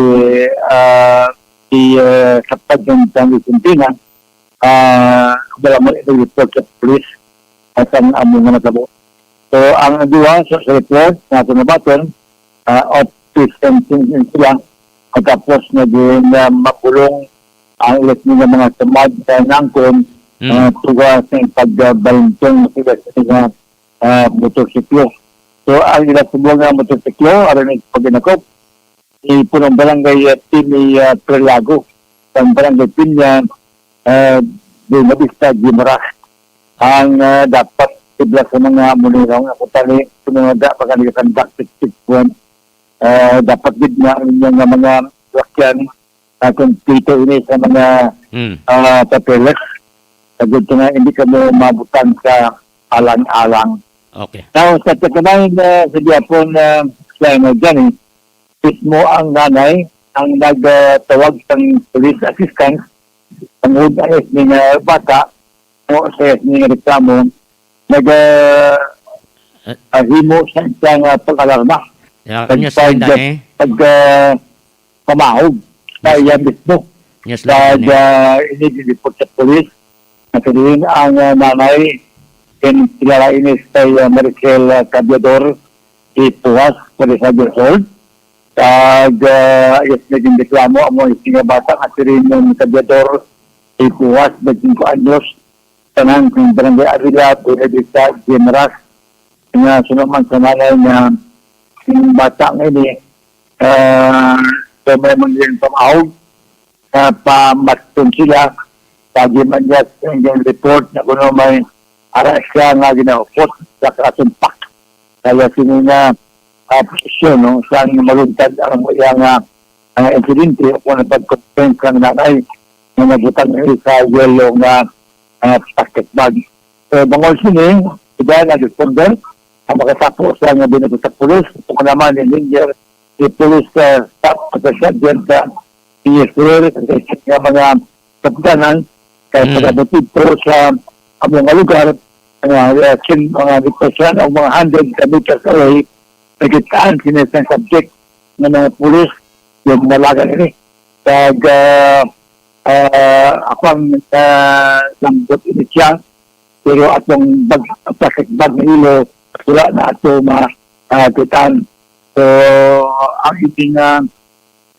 uh, si uh, Kapag ng San Vicentino uh, wala mo ito report sa police at ang amo nga natabo. So, ang duha sa, sa report nga aton nabaton, ah, off-distancing sila. Matapos nga din, ah, mabulong ang ilas nga mga samad sa nangkon, Mm. ah, tuga sa pagbalintong sila sa mga, ah, motorsiklo. So, ang ilas nga motorsiklo, aron sa paghinakop, ni punong barangay, ah, Timmy, ah, Prelago, ang barangay Pinya, ah, Buenavista, Guimaras, ang, ah, dapat sibla sa mga muniraw nga kung tani, kung mga da, pagkalikan, checkpoint, ah, dapat gid na ang inyong nga mga sakyan, ah, kompleto ini sa mga, Mm. ah, papeles. Sagod nga hindi kamo mabutang sa alang-alang. Okay. Now, sa pagkabay na sa gihapon, ah, sa ano, Johnny, mismo ang nanay ang nagtawag sang police assistance tungod ang ning, ah, bata o sa ning reklamo, nag, ah, Eh. ah, himo sa isang, ah, pag-alarma. Yeah, Pag, kanyo sa pag, inda, eh. pag, ah, pamahog sa Yes. iya mismo. Yes, Sa, lang, eh. ah, ini report sa police. Nagkadiin ang, ah, nanay, in kilala ini sa, ah, Maricel, ah, Cabiador, si Puas, forty-five years old. Kag, ah, yes, naging reklamo amo ang isa nga bata nga si Raymond Cabiador, si Puas, twenty-five anyos, tanan sa Barangay Avila, Buenavista, Guimaras. Nga suno man sa nanay nga yung bata nga ini, ah, so may mga pamahog, nga pamaton sila, pag-iman niya sa inyong report na kuno may ara siya nga ginaupot sa kasumpak. Kaya sini nga, ah, posisyon, no, sa maluntad ang iya nga, ah, insidente o kung pag-complain sa nanay nga nabutang sa yellow nga, ah, plastic bag. So, bangod sini, sila nag-responder ang makatapo sa nga binabot sa pulis. Kung naman ni Ranger, si Police, ah, Staff Sergeant, ah, P S L, sa mga kapitanan, kay Mm. pagabot dito sa among nga lugar, mga, ah, sin-, mga depresyon o mga hundred ka meters away, nakitaan sila sa subject ng mga pulis, yung nalagan ini. Kag, ah, ah, ako ang, ah, lambot ini siya, pero atong bag, plastic bag na ilo, wala na ato ma-, ah, kitaan. So, ang iting, ah,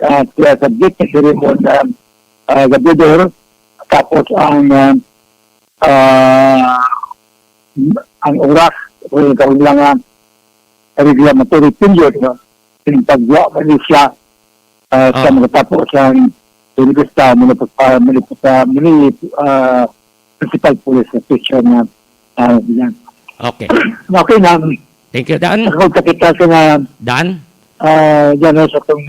ah, kaya subject na si Raymond, ah, ah, Gabidor, tapos ang, ah, ah, ang oras, o yung kaunlangan, regulatory period, no? Yung pagwa man ni siya, ah, sa Ah. mga tapo sa Universidad, muna po sa, muna po sa, muna, ah, Principal Police Station na, ah, yan. Okay. Okay na. Thank you, Dan. Ako, kapita sa nga, Dan? ah, dyan, no, sa itong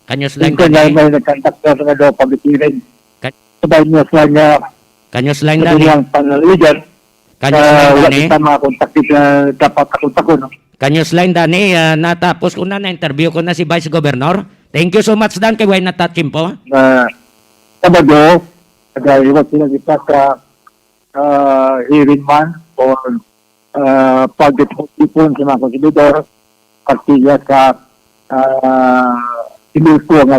Kanyos line, Thank you, Dan, eh. May nagkontak na sa mga public hearing. Ka- Sabay niya sa nga, Kanyos line, sabi Dan, eh. niyang panaligan, Kanyos ah, line, wala Dan, eh. kita makakontak sa dapat ako-tako, no? Kanyos line, Dan, eh, ah, natapos ko na, na-interview ko na si Vice Governor. Thank you so much, Dan, kay way na ta timpo. Na Sabado, nagaiwan sila kita sa, ah, hearing man o, ah, pagtipon sa mga konsumidor, partiya sa, ah, Ibilko nga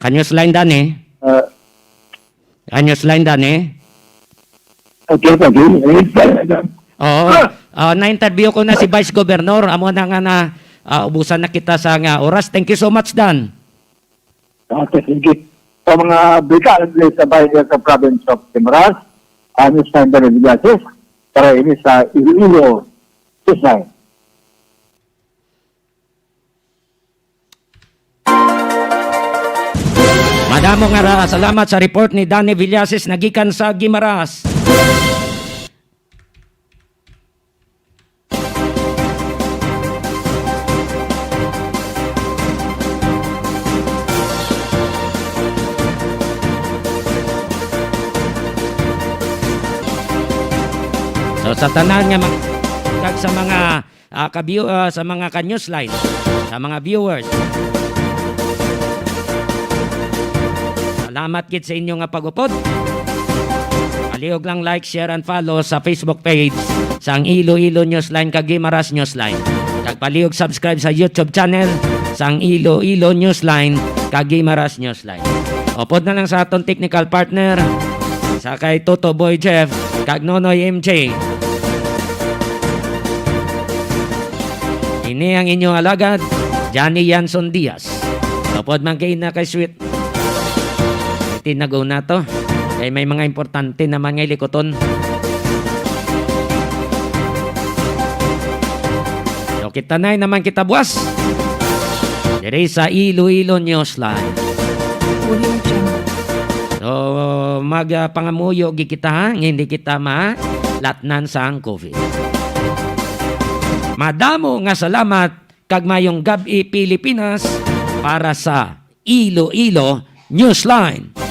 Kanyos line, Dan, eh. Ah. Kanyos line, Dan, eh. Okay, okay. Eh, talaga. Oo. Ah! Ah, na-interview ko na si Vice Governor. Amo na nga na, ah, ubusan na kita sa nga oras. Thank you so much, Dan. Okay, sige. Sa mga balita sa bayan sa province of Guimaras, ang Standard of Glasses, para ini sa Iloilo, Tuesday. Madamo nga ra-, salamat sa report ni Danny Villasis nagikan sa Guimaras. So, sa tanan nga mag-, kag sa mga, ah, ka-view-, ah, sa mga ka-Newsline, sa mga viewers. Salamat gid sa inyo nga pag-upod. Palihog lang like, share, and follow sa Facebook page sang Iloilo Newsline kag Guimaras Newsline. Kag palihog subscribe sa YouTube channel sang Iloilo Newsline kag Guimaras Newsline. Upod na lang sa aton technical partner, sa kay Toto Boy Jeff kag Nonoy M J. Ini ang inyo alagad, Johnny Yanson Diaz. Upod man kay na kay Sweet. Tinago na to. Kay may mga importante naman nga likuton. So, kita na naman kita buwas. Diri sa Iloilo Newsline. Audio Jungle. So, mag, ah, pangamuyo gi kita, ha, nga hindi kita malatnan sang COVID. Madamo nga salamat kag mayong gab-i, Pilipinas, para sa Iloilo Newsline.